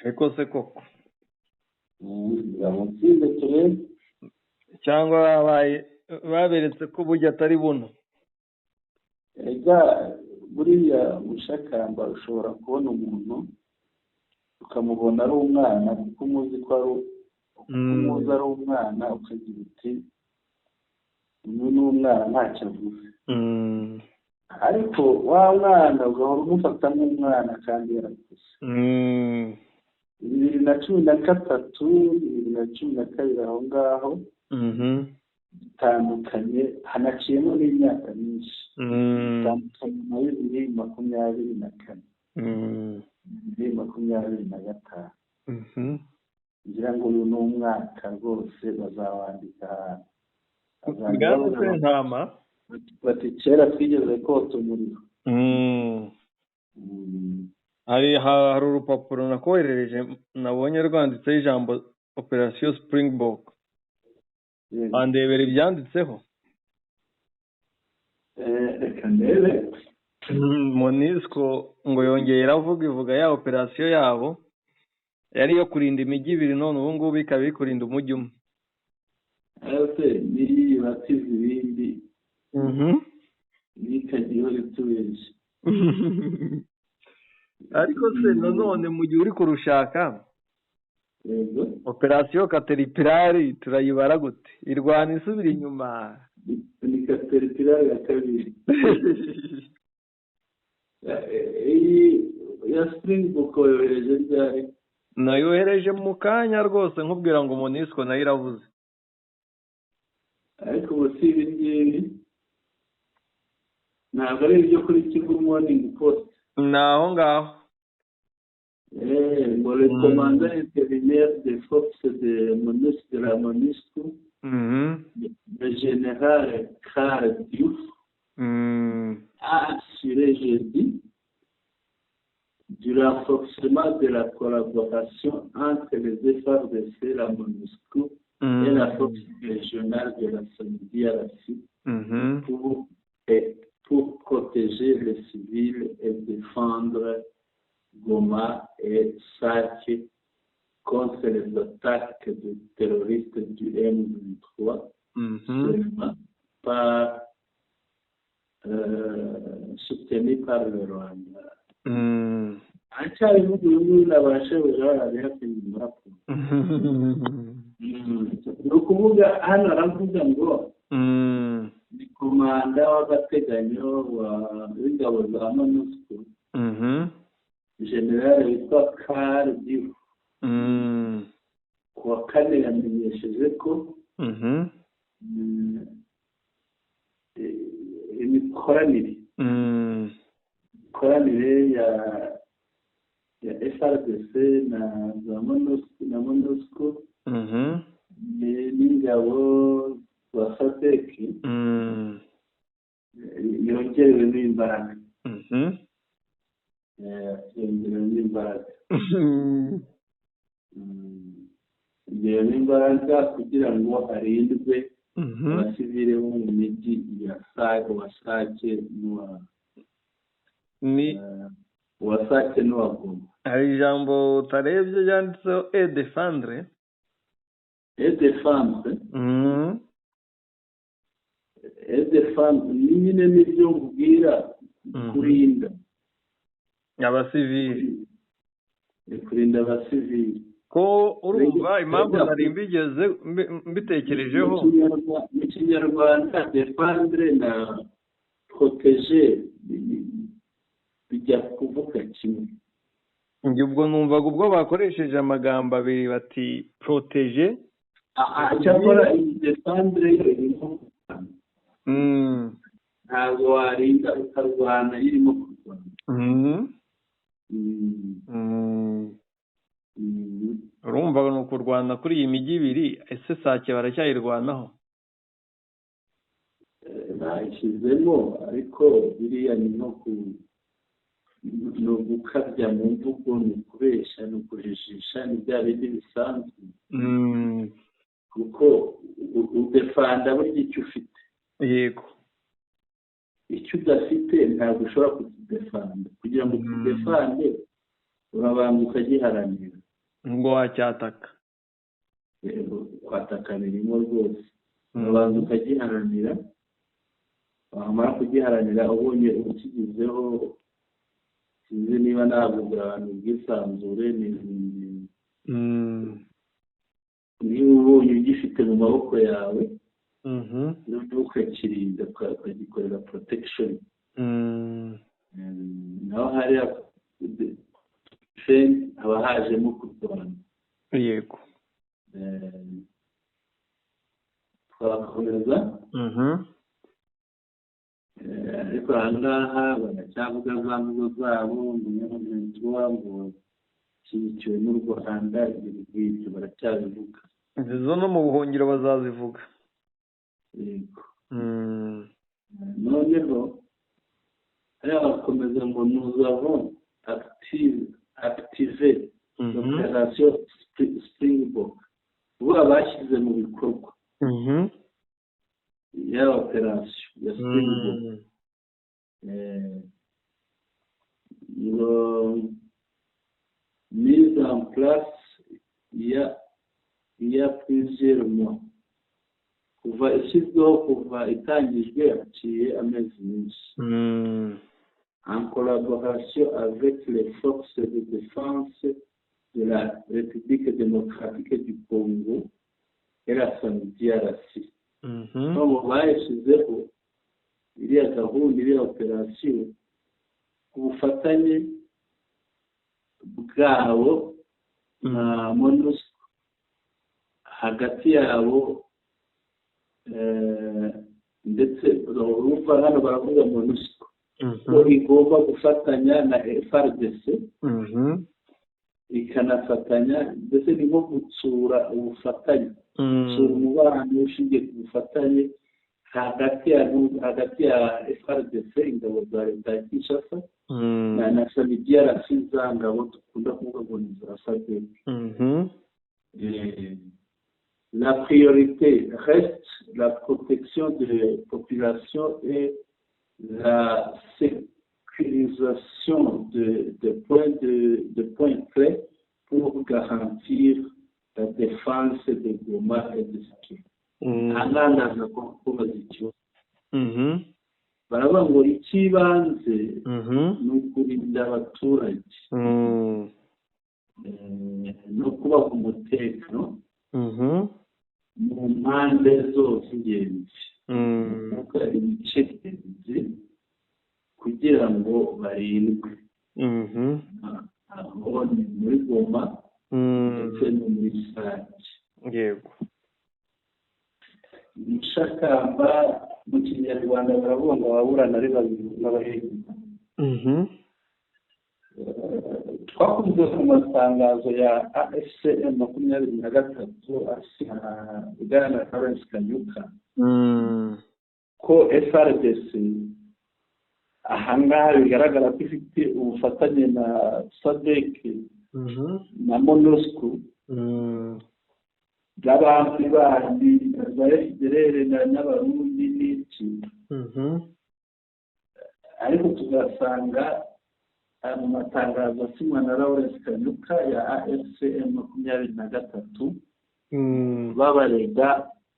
Ariko se koko nibamutsinde turebe, cyangwa baberetse ko burya atari buno. Ega buriya mushakamba ushobora kubona umuntu ukamubona ari umwana, kuko umuzi ko ari umwana, ukagira uti uyu ni umwana ntacyo avuze, ariko wa mwana ugahora umufata nk'umwana kandi yarakuze. 2013, 2012 aho ngaho bitandukanye, hanaciyemo n'imyaka myinshi, bitandukanye na 2024, 2025. Ngira ngo uyu ni umwaka rwose bazawandika ahantu. Bati kera twigeze kota umuriro. Hari urupapuro nakoherereje nabonye rwanditseho ijambo Operation Springbok. Andebera ibyanditseho. Reka ndebe. MONUSCO ngo yongeye iravuga, ivuga ya operasiyo yabo yari iyo kurinda imijyi ibiri, none ubu ngubu ikaba iri kurinda umujyi umwe. Ese niyi batiza ibindi ntikajye ihora itubeshya. Ariko se nanone mu gihe uri kurushaka, operasiyo Caterpillar turayibara gute? Irwana isubira inyuma. Ni Caterpillar ya kabiri. Iyi ya Springbok yohereje ryari? Nayohereje mu kanya rwose, nkubwira ngo MONUSCO nayo iravuze. Ariko ubu si ibi ngibi, ntabwo ari ibyo kuri Kivu Morning Post? Ni aho ngaho. Ngo le commandant intérimaire des forces de MONUSCO, de la MONUSCO, le général Karl Diouf, a assuré jeudi du renforcement de la collaboration entre les FARDC, la MONUSCO et la force régionale de la SAMIDRC pour protéger les civils et défendre Goma et Sake contre les attaques de terroristes du M23, seulement par, soutenu par le Rwanda. Aracyarivuga uyu nguyu nabashebuja barabihakanye mu raporo. Ni ukuvuga hano aravuga ngo ni komanda w'agateganyo w'ingabo za MONUSCO, generale witwa Karl Diouf, ku wa kane yamenyesheje ko imikoranire ya FARDC na za MONUSCO na MONUSCO n'ingabo za SADC yongerewemo imbaraga, yongerewemo imbaraga, yongerewemo imbaraga kugira ngo harindwe abasivile bo mu mijyi ya Sake, wa Sake n'uwa ni uwa Sake n'uwa Goma. Hari ijambo utarebye ryanditseho "et défendre". Et défendre, et défendre ni nyine nibyo nkubwira, kurinda abasivili. Ni kurinda abasivili. Ko urumva impamvu nari mbigeze mbitekerejeho. Mu Kinyarwanda défendre na protéger bijya kuvuga kimwe. Njye ubwo numvaga ubwo bakoresheje amagambo abiri bati "protéger". Cyakora iyi défendre yo irimo kurwana. Ntabwo warinda ukarwana, irimo kurwana. Urumva ni ukurwana kuri iyi mijyi ibiri. Ese Sake baracyayirwanaho? Bayishyizemo, ariko biriya ni nko ku ni ugukabya mu mvugo, ni ukubeshya, ni ukujijisha, ni bya bindi bisanzwe, kuko udefanda burya icyo ufite. Icyo udafite ntabwo ushobora kukidefanda. Kugira ngo ukidefande urabanza ukagiharanira. Ngo wacyataka. Kwataka birimo rwose. Urabanza ukagiharanira, wamara kugiharanira ubonye ukigizeho, sinzi niba navuga abantu ubwisanzure ni niba ubonye ugifite mu maboko yawe, noneho ukakirinda, ukagikorera protection. Naho hariya defend haba hajemo kurwana. Twakomeza. Ariko aha ngaha baracyavuga za mvugo zabo ngo nyamugenzuwa ngo ishyigikiwe n'u Rwanda, ibintu nk'ibyo baracyabivuga. Izo no mu buhungiro bazazivuga. Yego. Noneho hariya bakomeza ngo "nous avons activé l'opération Springbok", ubu bashyize mu bikorwa ya operasiyo ya Springbok. Ngo mise en place il y a plusieurs mois. Kuva ishyizweho, kuva itangijwe, haciye amezi menshi. En collaboration avec les forces de défense de la République démocratique du Congo et la SAMIDRC. Ngo bayishyizeho iriya gahunda, iriya operasiyo, ku bufatanye bwabo na MONUSCO, hagati yabo ndetse urumva hano baravuga MONUSCO ko igomba gufatanya na FARDC, ikanafatanya, ndetse ni nko gutsura ubufatanye, gutsura umubano ushingiye ku bufatanye hagati ya FARDC, ingabo za leta ya Kinshasa, na SAMIDRC, za ngabo dukunda kuvuga ngo ni za SADC. La priorité reste la protection des populations et la sécurisation de points clés pour garantir la défense de Goma et de Sake. Ahangaha kubaza ikibazo, baravuga ngo icy'ibanze ni ukurinda abaturage no kubaha umutekano mu mpande zose ingenzi, kuvuga ibice by'ingenzi, kugira ngo barindwe. Aho ni muri Goma ndetse no muri Sake. Mushakamba, mu Kinyarwanda baravuga ngo ababurana ari babiri n'abahegura. Twakunze mu matangazo ya AFC M23 bwana Lawrence Kanyuka ko FARDC ahangaha bigaragara ko ifite ubufatanye na SADC na MONUSCO n'abandi bandi za FDLR n'Abarundi n'iki, ariko tugasanga mu matangazo asinywa na Lawrence Kanyuka ya AFC M23 babarega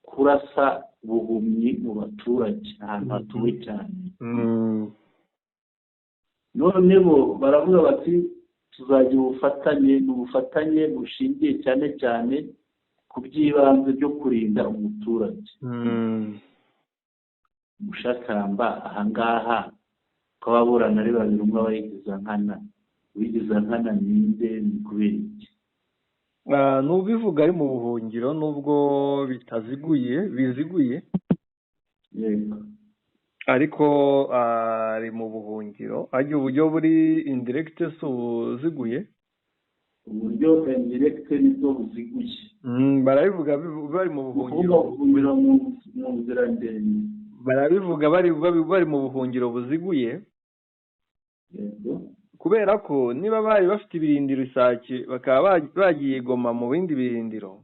kurasa buhumyi mu baturage ahantu hatuwe cyane. None bo baravuga bati tuzagira ubufatanye, ni ubufatanye bushingiye cyane cyane ku by'ibanze byo kurinda umuturage. Mushakamba, ahangaha ko ababurana ari babiri, umwe aba yigiza nkana, uwigiza nkana ninde? Ni kubera iki? N'ubivuga ari mu buhungiro, nubwo bitaziguye, biziguye, ariko ari mu buhungiro, ajya uburyo buri indirect si ubuziguye? Uburyo indirect nibwo buziguye. Barabivuga bari mu buhungiro. Buhungiro mu nzira ndende. Barabivuga bari mu buhungiro buziguye, kubera ko niba bari bafite ibirindiro Isake, bakaba bagiye Goma mu bindi birindiro,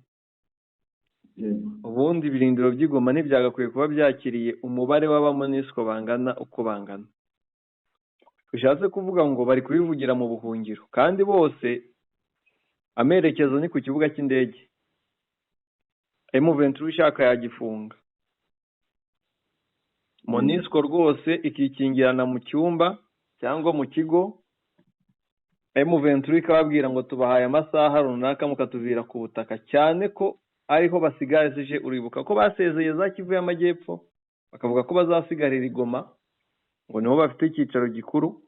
ubundi ibirindiro by'i Goma ntibyagakwiye kuba byakiriye umubare w'abaMONUSCO bangana uko bangana. Bishatse kuvuga ngo bari kubivugira mu buhungiro, kandi bose amerekezo ni ku kibuga cy'indege. M23 ishaka yagifunga, MONUSCO rwose ikikingirana mu cyumba cyangwa mu kigo, M23 ikababwira ngo tubahaye amasaha runaka mukatuvira ku butaka, cyane ko ariho basigaje. Uribuka ko basezeye za Kivu y'Amajyepfo, bakavuga ko bazasigarira i Goma, ngo niho bafite icyicaro gikuru,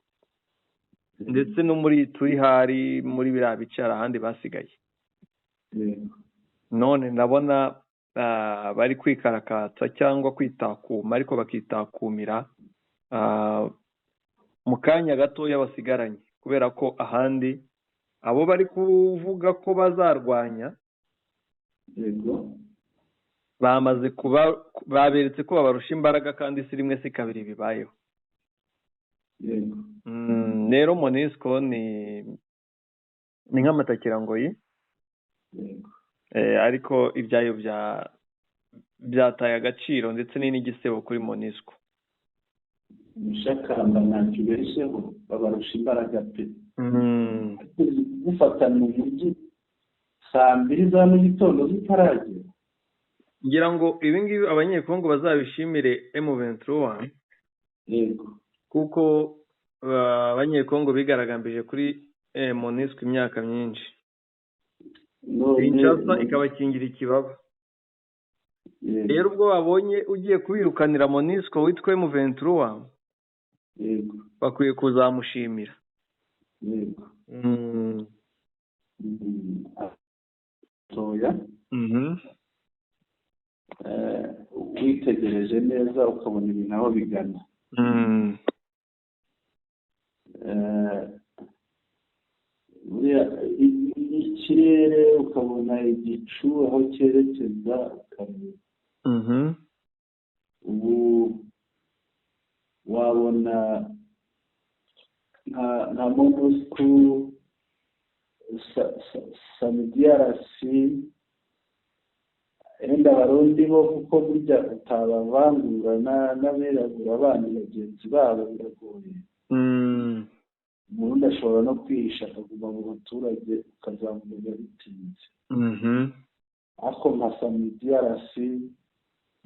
ndetse no muri turi hari muri biriya bice hari ahandi basigaye. None ndabona bari kwikarakatsa cyangwa kwitakuma, ariko bakitakumira mu kanya gatoya basigaranye, kubera ko ahandi abo bari kuvuga ko bazarwanya bamaze kuba baberetse ko babarusha imbaraga, kandi si rimwe si kabiri bibayeho. Rero MONUSCO ni nk'amatakirangoyi, ariko ibyayo byataye agaciro, ndetse ni n'igisebo kuri MONUSCO. Mushakamba, ntacyo ubeshyeho, babarusha imbaraga pe. Gufatana umujyi saa 2 za mu gitondo zitaragera. Ngira ngo ibi ngibi Abanyekongo bazabishimire M23. Yego. Kuko Abanyekongo bigaragambije kuri MONUSCO imyaka myinshi, Kinshasa ikabakingira ikibaba. Rero ubwo babonye ugiye kubirukanira MONUSCO witwa M23, yego, bakwiye kuzamushimira. Yego. Toya, witegereje neza ukabona ibintu aho bigana. Ikirere ukabona igicu aho cyerekeza, ukareba ubu wabona nka MONUSCO, SAMIDRC, wenda Abarundi bo, kuko burya utabavangura n'abirabura bandi bagenzi babo biragoye. Umurundi ashobora no kwihisha akaguma mu baturage, ukazamumenya bitinze. Ariko nka SAMIDRC,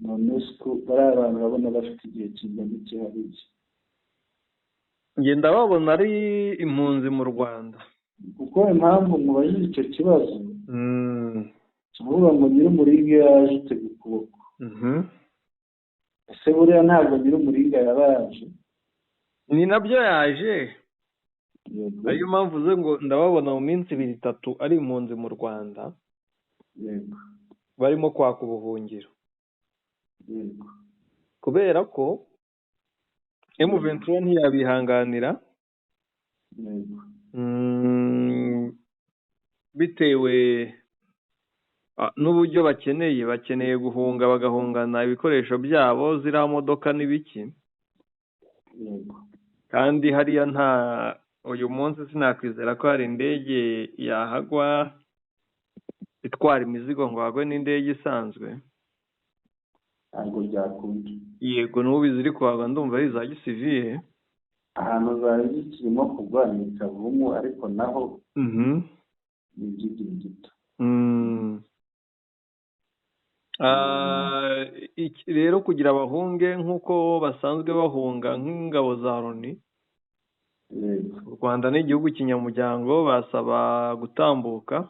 MONUSCO, bariya bantu urabona bafite igihe kingana iki hariya? Ngenda babona ari impunzi mu Rwanda. Kuko impamvu mubajije icyo kibazo, tuvuga ngo nyir'umuringa iyo yaje utega ukuboko. Ese buriya ntabwo nyir'umuringa yaba yaje? Ni nabyo yaje. Ariyo mpamvu uze ngo ndababona mu minsi ibiri itatu ari impunzi mu Rwanda. Yego. Barimo kwaka ubuhungiro. Yego. Kubera ko M23 ntiyabihanganira. Yego. Bitewe n'uburyo bakeneye guhunga, bagahungana ibikoresho byabo, ziriya modoka n'ibiki. Yego. Kandi hariya nta, uyu munsi sinakwizera ko hari indege yahagwa itwara imizigo ngo hagwe n'indege isanzwe. Ntabwo byakunda. Yego, n'ubu iziri kuhagwa ndumva ari iza gisivile. Ahantu zari zikirimo kugwa ni Kavumu, ariko naho ni iby'igihe gito. Rero kugira abahunge nk'uko basanzwe bahunga nk'ingabo za Loni, Yego. U Rwanda ni igihugu kinyamuryango, basaba gutambuka.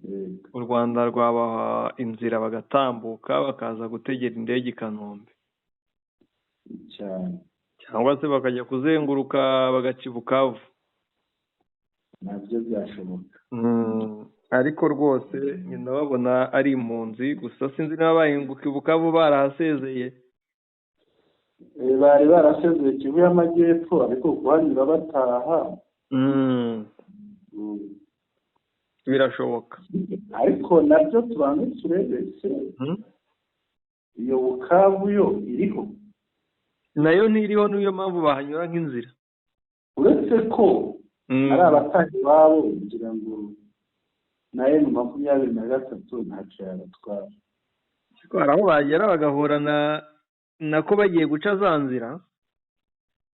Yego. U Rwanda rwabaha inzira bagatambuka, bakaza gutegera indege i Kanombe. Cyane. Cyangwa se bakajya kuzenguruka bagaca i Bukavu. Nabyo byashoboka. Ariko rwose nyina babona ari impunzi gusa, sinzi niba bahinguka i Bukavu barahasezeye. Bari barasezeye Kivu y'Amajyepfo, ariko kuhanyura bataha. Birashoboka. Ariko nabyo tubanze turebe se iyo Bukavu yo iriho? Nayo ntiriho, niyo mpamvu bahanyura nk'inzira. Uretse ko ari abataha iwabo, kugira ngo na M23 ntacyo yabatwara. Ariko hari aho bagera bagahura na nako bagiye guca za nzira.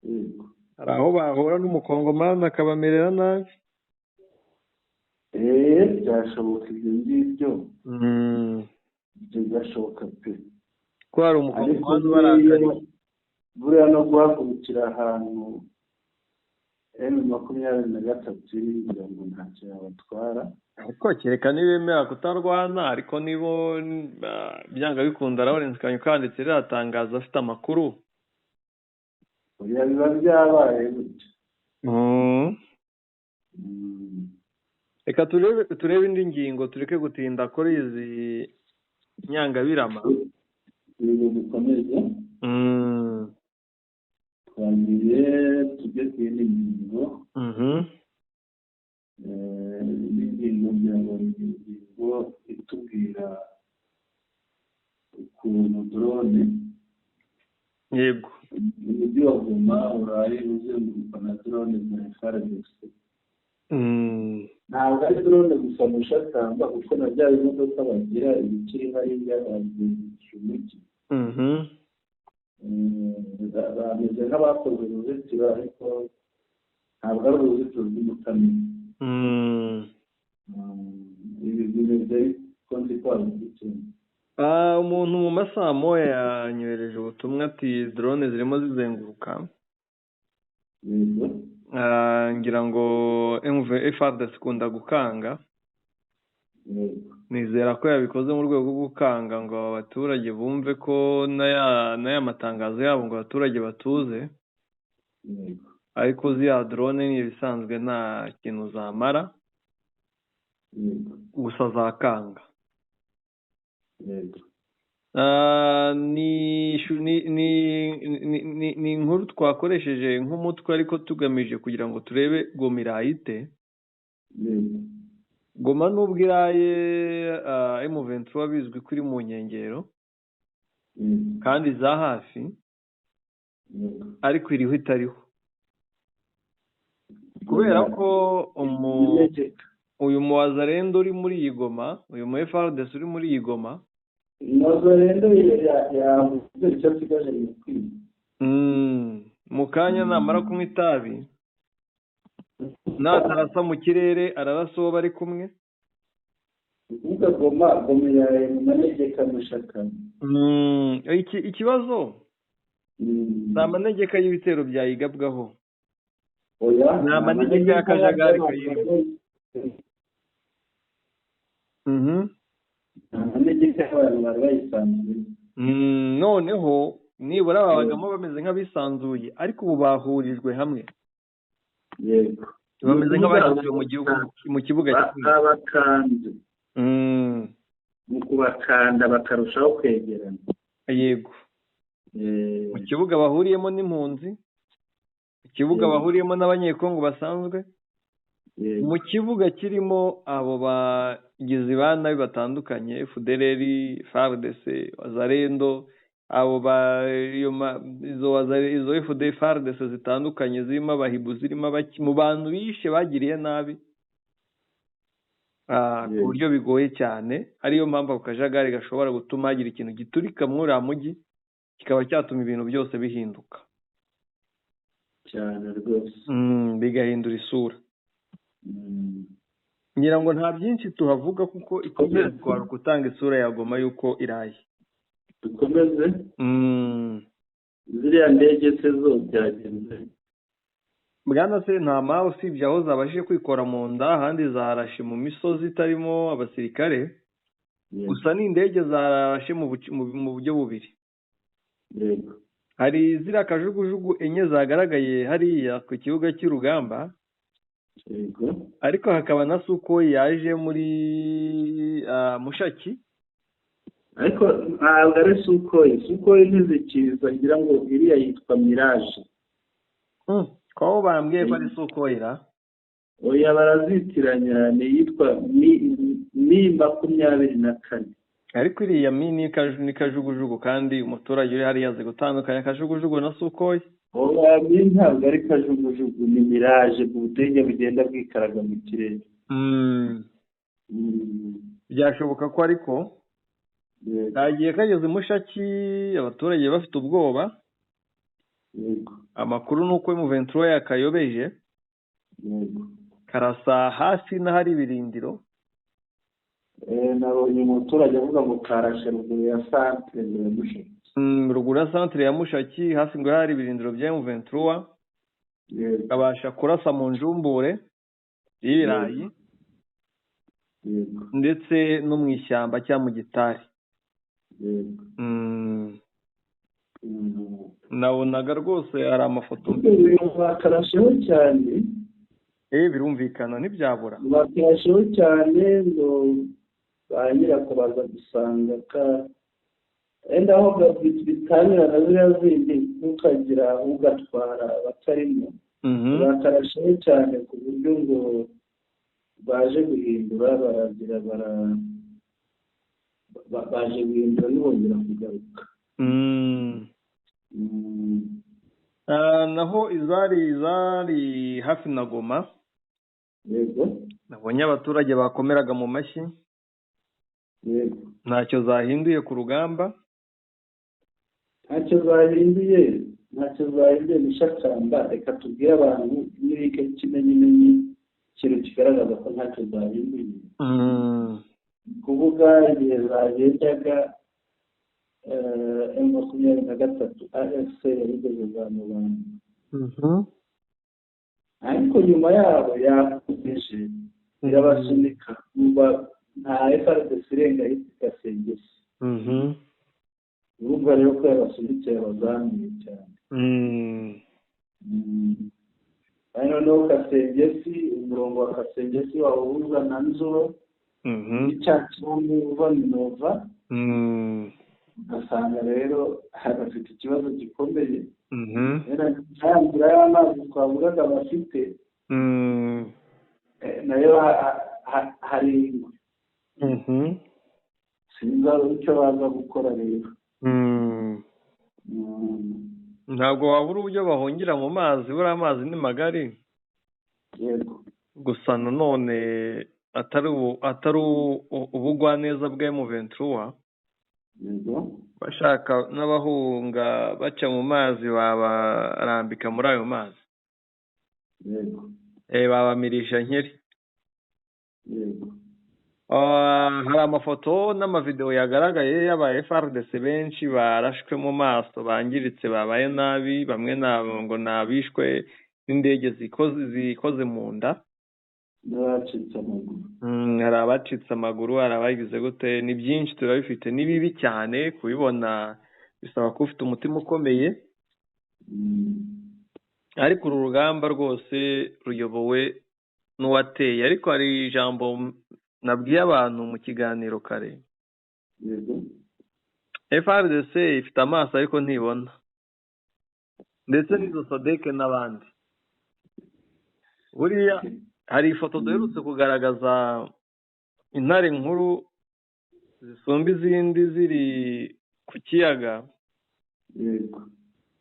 Yego. Hari aho bahura n'umukongomani akabamerera nabi. Byashoboka ibyo ngibyo. Ibyo byashoboka pe. Ko hari Ariko umukongomani ubarakariye. Buriya no guhagurukira ahantu M23 iri, ngira ngo ntacyo yabatwara. Ariko kereka nibemera kutarwana, ariko nibo byanga bikunda Lawrence Kanyuka yanditse ririya tangazo afite amakuru. Buriya biba byabaye gutya. Reka turebe indi ngingo, tureke gutinda kuri izi nyangabirama. Ibintu bikomeye. Twagiye tujye ku yindi ngingo. Indi ngingo ngira ngo ni ingingo itubwira ukuntu drone Yego. umujyi wa Goma uraye uzengurukwa na drone za FARDC. Ntabwo ari drone gusa mu Shakamba, kuko na bya bimodoka bagira ibikiri hariya bazengurukije umujyi. Bameze nk'abakoze uruzitiro, ariko ntabwo ari uruzitiro rw'umutamira. Ibi bimeze ko nzi ko wabikurikirana. Umuntu mu masaha moya yanyohereje ubutumwa ati drone zirimo zizenguruka. Ngira ngo FARDC ikunda gukanga. Nizera ko yabikoze mu rwego rwo gukanga ngo abaturage bumve ko n'aya matangazo yabo, ngo abaturage batuze. Ariko ziriya drone ni ibisanzwe, nta kintu zamara, gusa zakanga. Ni inkuru twakoresheje nk'umutwe, ariko tugamije kugira ngo turebe Goma iraye ite. Goma nubwo iraye, M23 bizwi ko iri mu nkengero kandi za hafi, ariko iriho itariho, kubera ko uyu muwazarendo uri muri iyi Goma, uyu mu FARDC uri muri iyi Goma. Wazarendo yavuze icyo asigaje ni ukwiba. Mu kanya namara kunywa itabi, natarasa mu kirere ararasa uwo bari kumwe. Kuvuga Goma, Goma yawe mu manegeka mushaka. Ikibazo si amanegeka y'ibitero byayigabwaho. Oya. Ni amanegeka y'akajagari kayirimo. Amanegeka y'abantu bari bayisanzuye. Noneho nibura babagamo bameze nk'abisanzuye, ariko ubu bahurijwe hamwe. Bameze nk'abashyizwe mu gihugu, mu kibuga kimwe. Babakanze. Mu kubakanda bakarushaho kwegerana. Yego, mu kibuga bahuriyemo n'impunzi, mu kibuga bahuriyemo n'Abanyekongo basanzwe, mu kibuga kirimo abo bagizi ba nabi batandukanye, FDLR, FARDC, Wazalendo, abo ba iyo izo FD FARDC zitandukanye zirimo abahibu, zirimo abaki, mu bantu bishe bagiriye nabi, ku buryo bigoye cyane. Ariyo mpamvu ako kajagari gashobora gutuma hagira ikintu giturika muri uriya mujyi, kikaba cyatuma ibintu byose bihinduka. Cyane rwose. Bigahindura isura. Ngira ngo nta byinshi tuhavuga, kuko icy'ingenzi kwari ugutanga isura ya Goma y'uko iraye. Dukomeze. Ziriya ndege se zo byagenze? Bwana se, nta mpamvu usibye aho zabashije kwikora mu nda, ahandi zarashe mu misozi itarimo abasirikare. Gusa ni indege zarashe mu buryo bubiri. Hari ziriya kajugujugu enye zagaragaye hariya ku kibuga cy'urugamba, ariko hakaba na Sukhoi yaje muri Mushaki. Ariko ntabwo ari Sukhoi. Sukhoi ntizikiza, ngira ngo iriya yitwa Mirage. Ko bambwiye ko ari Sukhoi ra? Oya, barazitiranya, ni iyitwa Mi 24. Ariko iriya Mi ni kajugujugu, kandi umuturage uri hariya azi gutandukanya kajugujugu na Sukhoi. Oya, Mi ntabwo ari kajugujugu, ni Mirage, ubudege bugenda bwikaraga mu kirere. Byashoboka ko, ariko kagiye kageze Mushaki abaturage bafite ubwoba. Amakuru ni uko M23 yakayobeje, karasa hasi n'ahari ibirindiro. Nabonye umuturage avuga ngo karashe ruguru ya santere ya Mushaki. Ruguru ya santere ya Mushaki, hafi ngo hari ibirindiro bya M23, kabasha kurasa mu njumbure y'ibirayi ndetse no mu ishyamba cyangwa mu gitari. Nabonaga rwose hari amafoto. Bakarasheho cyane. Birumvikana ntibyabura. Bakarasheho cyane, ngo ba nyirako baza gusanga ka wenda aho bitangira na ziriya zindi, ntukagira ugatwara batarimo. Bakarasheho cyane ku buryo ngo baje guhindura, baragira baje guhindura ntibongera kugaruka. Naho izari hafi na Goma, nabonye abaturage bakomeraga mu mashyi. Ntacyo zahinduye ku rugamba. Ntacyo zahinduye, ntacyo zahinduye. Mishakamba, reka tubwire abantu n'ibike kimenyimenyi ikintu kigaragaza ko ntacyo zahinduye. Kuvuga igihe zagendaga M23 AFC yarigeze za Mubanda, ariko nyuma yabo yakomeje irabasunika, nta FARDC irenga ahitwa Kasengesi. Urumva rero ko yabasunitse, yabazamuye cyane. Kandi noneho Kasengesi, umurongo wa Kasengesi wawuhuza na Nzuro n'icyacumbi uva Minova, ugasanga rero bafite ikibazo gikomeye. Ya nzira y'amazi twavugaga bafite nayo hari ingwe, sinzi icyo baza gukora rero. Ntabwo wabura uburyo bahungira mu mazi, buriya amazi ni magari. Yego. Gusa nanone atari ubugwaneza bwa M23. Yego. Bashaka n'abahunga baca mu mazi, babarambika muri ayo mazi. Yego. Babamirisha nkeri. Yego. Hari amafoto n'amavideo yagaragaye y'aba FARDC benshi barashwe mu maso, bangiritse, babaye nabi, bamwe ngo nabishwe n'indege zikoze mu nda. N'abacitse amaguru. Hari abacitse amaguru, hari abagize gute, ni byinshi turabifite, ni bibi cyane kubibona, bisaba kuba ufite umutima ukomeye. Ariko uru rugamba rwose ruyobowe n'uwateye. Ariko hari ijambo nabwiye abantu mu kiganiro kare. Yego. FARDC ifite amaso ariko ntibona, ndetse n'izo SADC n'abandi. Buriya hari ifoto duherutse kugaragaza intare nkuru zisumba izindi ziri ku kiyaga. Yego.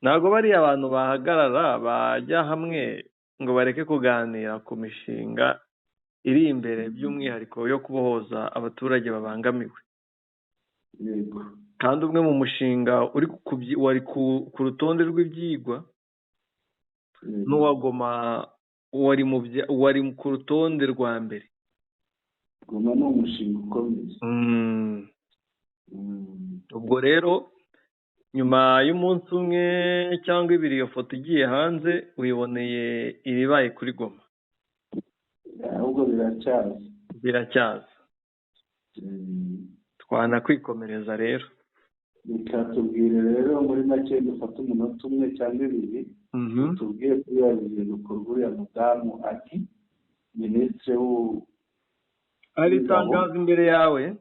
Ntabwo bariya abantu bahagarara bajya hamwe ngo bareke kuganira ku mishinga iri imbere, by'umwihariko yo kubohoza abaturage babangamiwe. Yego. Kandi umwe mu mushinga uri wari ku rutonde rw'ibyigwa n'uwa Goma wari ku rutonde rwa mbere. Goma ni umushinga ukomeye. Ubwo rero nyuma y'umunsi umwe cyangwa ibiri iyo foto igiye hanze, wiboneye ibibaye kuri Goma. Ahubwo biracyaza. Biracyaza. Twanakwikomereza rero. Reka tubwire rero muri make, dufate umunota umwe cyangwa ibiri, tubwire kuri ya ruzinduko rw'uriya mudamu ati minisitiri Hari itangazo imbere yawe?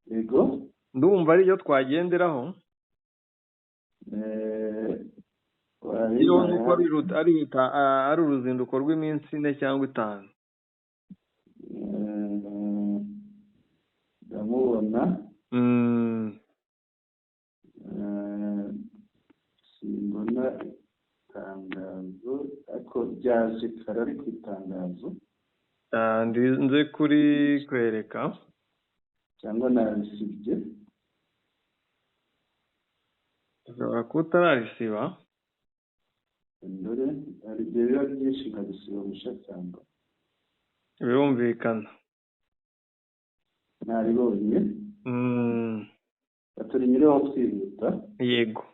Yego. Ndumva ariyo twagenderaho. Nuko ari uruzinduko rw'iminsi 4 cyangwa 5. Ndamubona. Simbona itangazo, ariko ryaje kare, ariko itangazo nze kuri kwereka cyangwa narisibye. Ushobora kuba utararisiba. Dore hari igihe biba byinshi nkabisiba mushakamba. Birumvikana. Naribonye. Baturinyureho twihuta. Yego.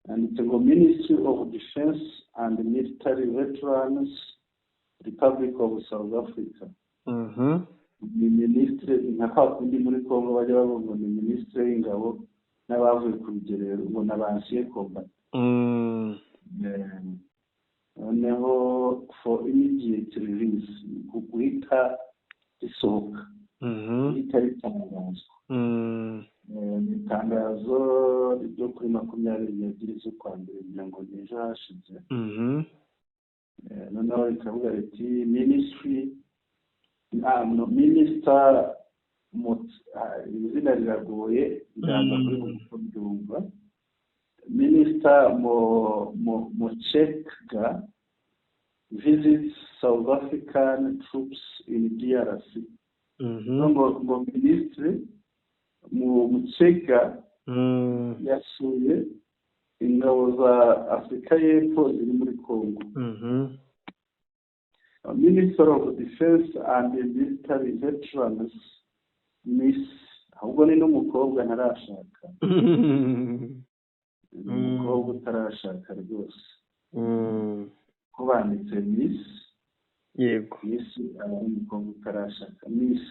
Handitse ngo Ministry of Defense and Military Veterans, Republic of South Africa. Ni minisitiri nka kwa kundi muri Congo bajya bavuga ngo ni minisitiri w'ingabo n'abavuye ku rugerero, ngo na ba ancien combatants. Noneho for immediate release, guhita risohoka, guhita ritangazwa. Itangazo ryo kuri 22 z'ukwa mbere, ngira ngo ni ejo hashize. Noneho rikavuga riti ministry, minister, izina riragoye, ndaza kuri kubyumva, Minister Motshekga visits South African troops in DRC. Ngo minisitiri Motshekga yasuye ingabo za Afurika y'Epfo ziri muri Congo. Minister of Defense and Military Veterans, Miss Ahubwo ni n'umukobwa ntarashaka, ni umukobwa utarashaka rwose, ko banditse Miss. Miss aba ari umukobwa utarashaka. Miss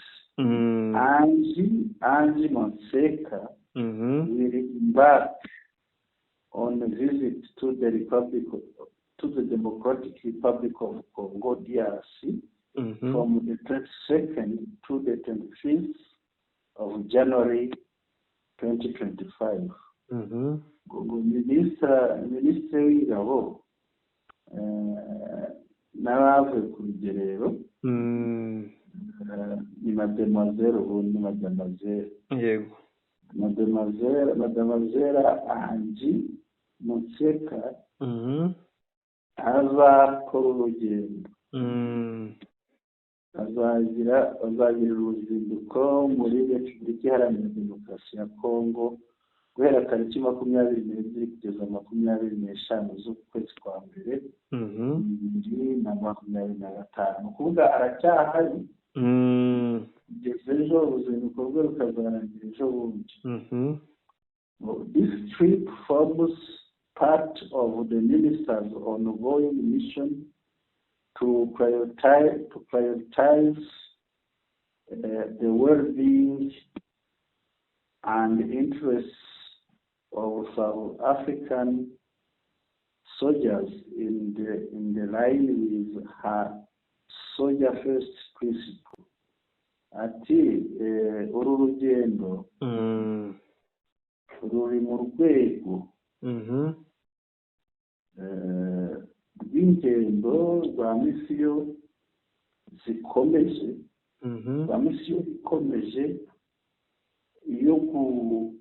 Angie Motshekga will embark on a visit to the Democratic Republic of Congo, DRC, from the 22nd to the 25th of January 2025. Ngo minisitiri w'ingabo n'abavuye ku rugerero ni mademoiselle, ubundi mademoiselle. Mademoiselle Angie Motshekga azakora urugendo, azagira uruzinduko muri Repubulika Iharanira Demokarasi ya Kongo guhera tariki 22 kugeza 25 z'ukwezi kwa mbere 2025. Ni ukuvuga aracyahari kugeza ejo, uruzinduko rwe rukazarangira ejo bundi. This trip forms part of the minister's ongoing mission to prioritize the well-being and interests of South African soldiers in the line with her "soldier first" principle. Ati uru rugendo ruri mu rwego rw'ingendo rwa misiyo zikomeje, rwa misiyo ikomeje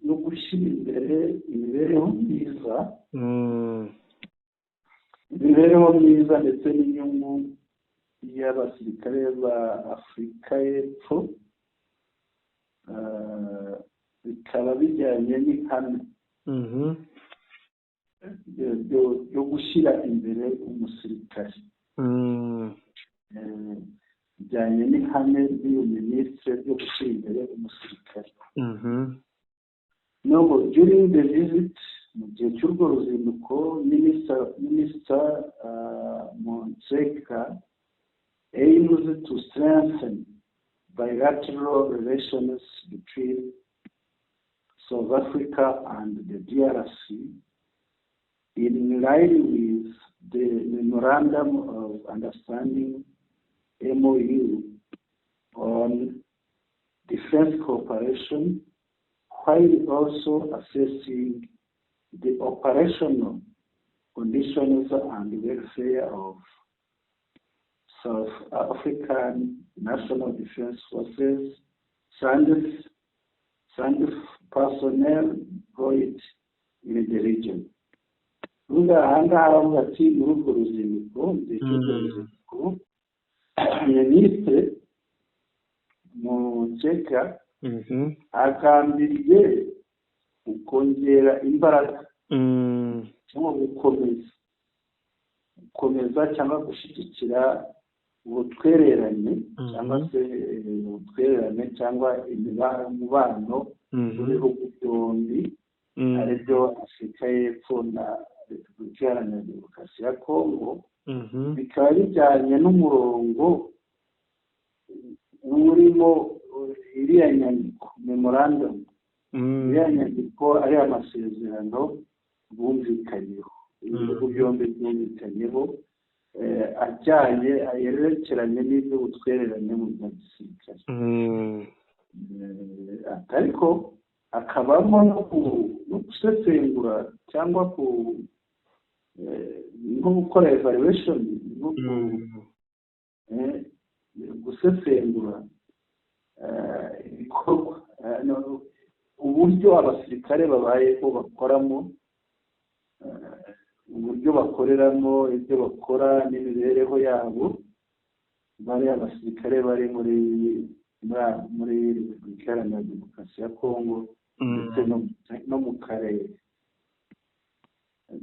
yo gushyira imbere imibereho myiza, imibereho myiza ndetse n'inyungu y'abasirikare ba Afurika y'Epfo, bikaba bijyanye n'ihame ryo gushyira imbere umusirikare. Bijyanye n'ihame ry'uyu minisitiri ryo gushyira imbere umusirikare. No during the visit, mu gihe cy'urwo ruzinduko, Minister Motshekga aims to strengthen bilateral relations between South Africa and the DRC in line with the Memorandum of Understanding, MOU, on defense cooperation, while also assessing the operational conditions and welfare of South African National Defence Forces, SANDF personnel deployed in the region. Ubundi aha ngaha baravuga ati muri urwo ruzinduko, mu gihe cy'urwo ruzinduko, Minisitiri Motshekga agambiriye ukongera imbaraga cyangwa gukomeza cyangwa gushyigikira ubutwererane cyangwa se ubutwererane cyangwa umubano w'ibihugu byombi, aribyo Afurika y'Epfo na Repubulika Iharanira Demokarasi ya Kongo, bikaba bijyanye n'umurongo urimo iriya nyandiko, memorandum, iriya nyandiko ari amasezerano bumvikanyeho, ibihugu byombi byumvikanyeho, ajyanye yerekeranye n'iby'ubutwererane mu bya gisirikare. Ariko hakabamo no gusesengura cyangwa nko gukora evaluation, nko gusesengura ibikorwa, uburyo abasirikare babayeho, bakoramo, uburyo bakoreramo, ibyo bakora n'imibereho yabo, bari abasirikare bari muri Repubulika Iharanira Demokarasi ya Kongo ndetse no mu karere.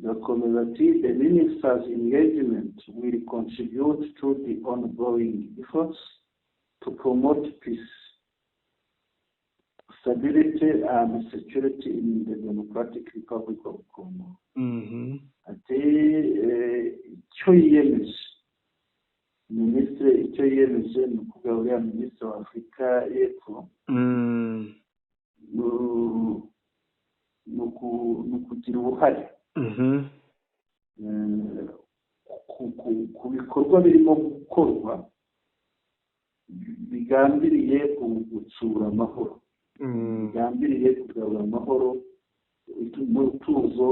Gakomeza ati: "The minister's engagement will contribute to the ongoing efforts to promote peace, Stability and security in the Democratic Republic of Congo. Ati icyo yiyemeje minisitiri, icyo yiyemeje ni ukuvuga uriya minisitiri wa Afurika y'Epfo, ni ukugira uruhare ku bikorwa birimo gukorwa bigambiriye gutsura amahoro, bigambiriye kugarura amahoro n'umutuzo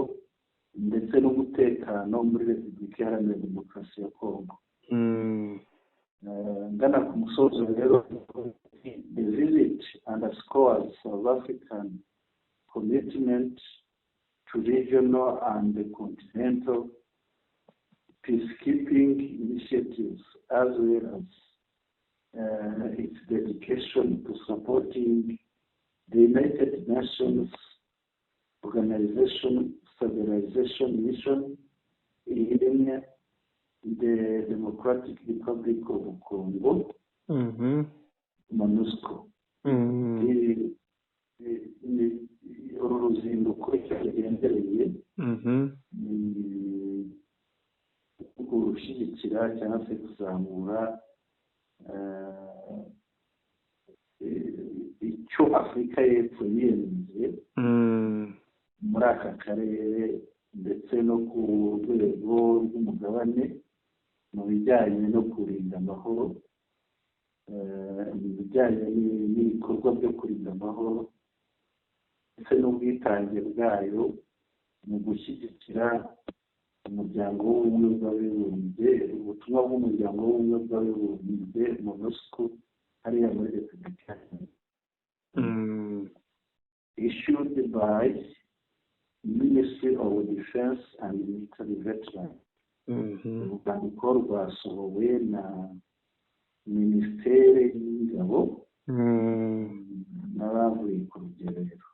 ndetse n'umutekano muri Repubulika Iharanira Demokarasi ya Kongo. Ngana ku musozo rero, the visit underscores South African commitment to regional and continental peacekeeping initiatives, as well as its dedication to supporting the United Nations Organization Stabilization Mission in the Democratic Republic of Congo, MONUSCO. Uru ruzinduko icyo rugendereye ni gushyigikira cyangwa se kuzamura icyo Afurika y'Epfo yiyemeje muri aka karere ndetse no ku rwego rw'umugabane mu bijyanye no kurinda amahoro, mu bijyanye n'ibikorwa byo kurinda amahoro ndetse n'ubwitange bwayo mu gushyigikira Umuryango w'Ubumwe bw'Abibumbye, ubutumwa bw'Umuryango w'Ubumwe bw'Abibumbye, MONUSCO, hariya muri Repubulika. Issued by Ministry of Defense and Military Veterans. Urwandiko rwasohowe na Minisiteri y'Ingabo n'abavuye ku rugerero.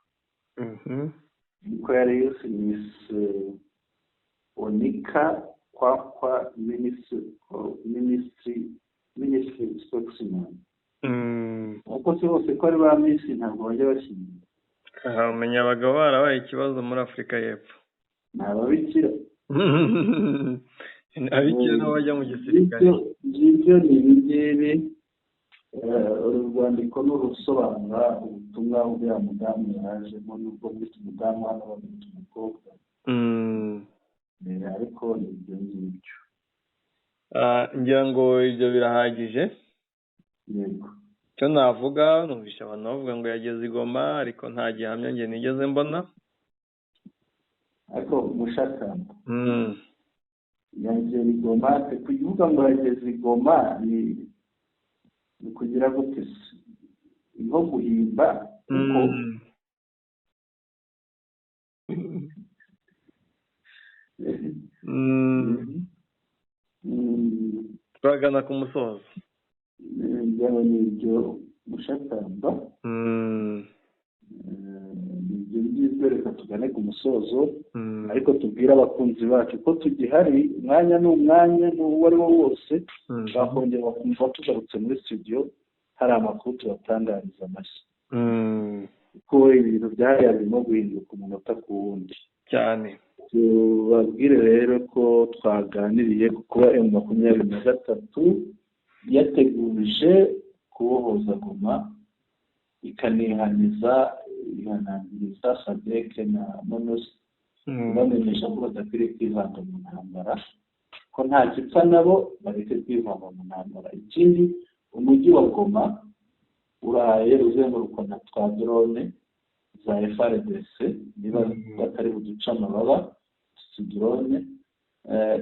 Inquiries, Miss Onika Kwakwa, Ministry spokesman. Abakozi bose ko ari ba miss, ntabwo bajya bashyingira. Aha umenya abagabo barabaye ikibazo muri Afurika y'Epfo. Ni ababikira. Ababikira nabo bajya mu gisirikare. Ngibyo ni ibi ngibi. Uru rwandiko ni urusobanura ubutumwa uriya mudamu yajemo, nubwo mwita umudamu, hano bamwita umukobwa. Ariko ni ibyo ngibyo. Ngira ngo ibyo birahagije. Yego. Icyo navuga, numvise abantu bavuga ngo yageze i Goma, ariko nta gihamya njye nigeze mbona. Ariko mushakamba, yagera i Goma, kuvuga ngo yageze i Goma ni kugira gute se? Ni nko guhimba kuko Turagana ku musozo. Byaba ni ibyo, mushakamba. Ni ibyo ngibyo, reka tugane ku musozo. Ariko tubwire abakunzi bacu ko tugihari, umwanya ni umwanya, ni uwo ari wo wose bakongera bakumva tugarutse muri studio, hari amakuru tubatangariza amashyi, kuko ibintu byahariya birimo guhinduka umunota ku wundi. Cyane. Tubabwire rero ko twaganiriye ku kuba M23 yateguje kubohoza Goma, ikanihaniza, ihanangiriza SADC na MONUSCO, bamenyesha ko badakwiriye kwivanga mu ntambara, ko nta gipfa nabo, bareke kwivanga mu ntambara. Ikindi, umujyi wa Goma uraye uzengurukwa na twa drone za FARDC, niba batari buduce amababa utu drone.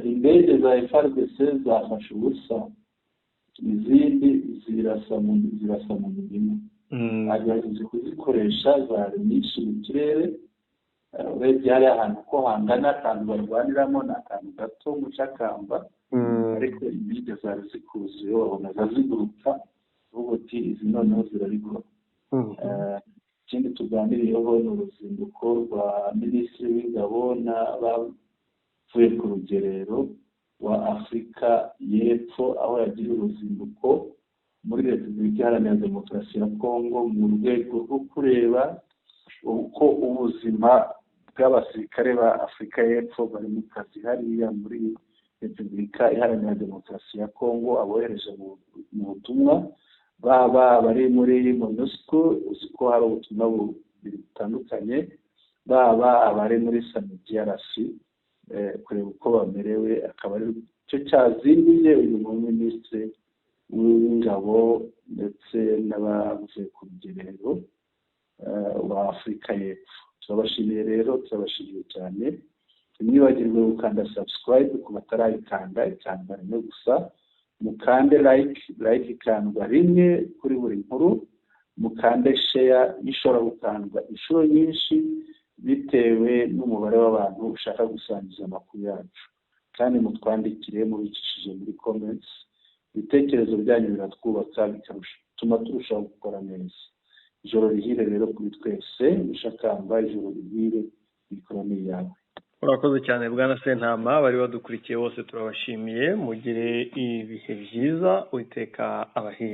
Indege za FARDC zafashe ubusa, izindi zirasa mu mirima. Bagerageje kuzikoresha, zari nyinshi mu kirere. Urebye hariya ahantu uko hangana, akantu barwaniramo ni akantu gato mucakamba, ariko indege zari zikuzuye, wabonaga ziguruka, uvuga uti izi noneho zirabikora. Ikindi tuganiriyeho ni uruzinduko rwa minisitiri w'ingabo n'abavuye ku rugerero wa Afurika y'Epfo, aho yagiriye uruzinduko. Muri Repubulika Iharanira Demokarasi ya Kongo, mu rwego rwo kureba uko ubuzima bw'abasirikare ba Afurika y'Epfo bari mu kazi hariya muri Repubulika Iharanira Demokarasi ya Kongo, abohereje mu butumwa, baba bari muri MONUSCO, uzi ko hari ubutumwa bubiri butandukanye, baba abari muri SAMIDRC, kureba uko bamerewe. Akaba ari cyo cyazinduye uyu muminisitiri w'ingabo ndetse n'abavuye ku rugerero wa Afurika y'Epfo. Turabashimiye rero, turabashimiye cyane. Ntimwibagirwe gukanda subscribe ku batarayikanda, ikandwa rimwe gusa. Mukande like, like ikandwa rimwe kuri buri nkuru. Mukande share, ishobora gukandwa inshuro nyinshi bitewe n'umubare w'abantu ushaka gusangiza amakuru yacu. Kandi mutwandikire mubicishije muri comments. Ibitekerezo byanyu biratwubaka, bigatuma turushaho gukora neza. Ijoro rihire rero kuri twese. Mushakamba, ijoro rihire, mikoro ni iyawe. Urakoze cyane, bwana Sentama. Bari badukurikiye bose turabashimiye. Mugire ibihe byiza, Uwiteka abahire.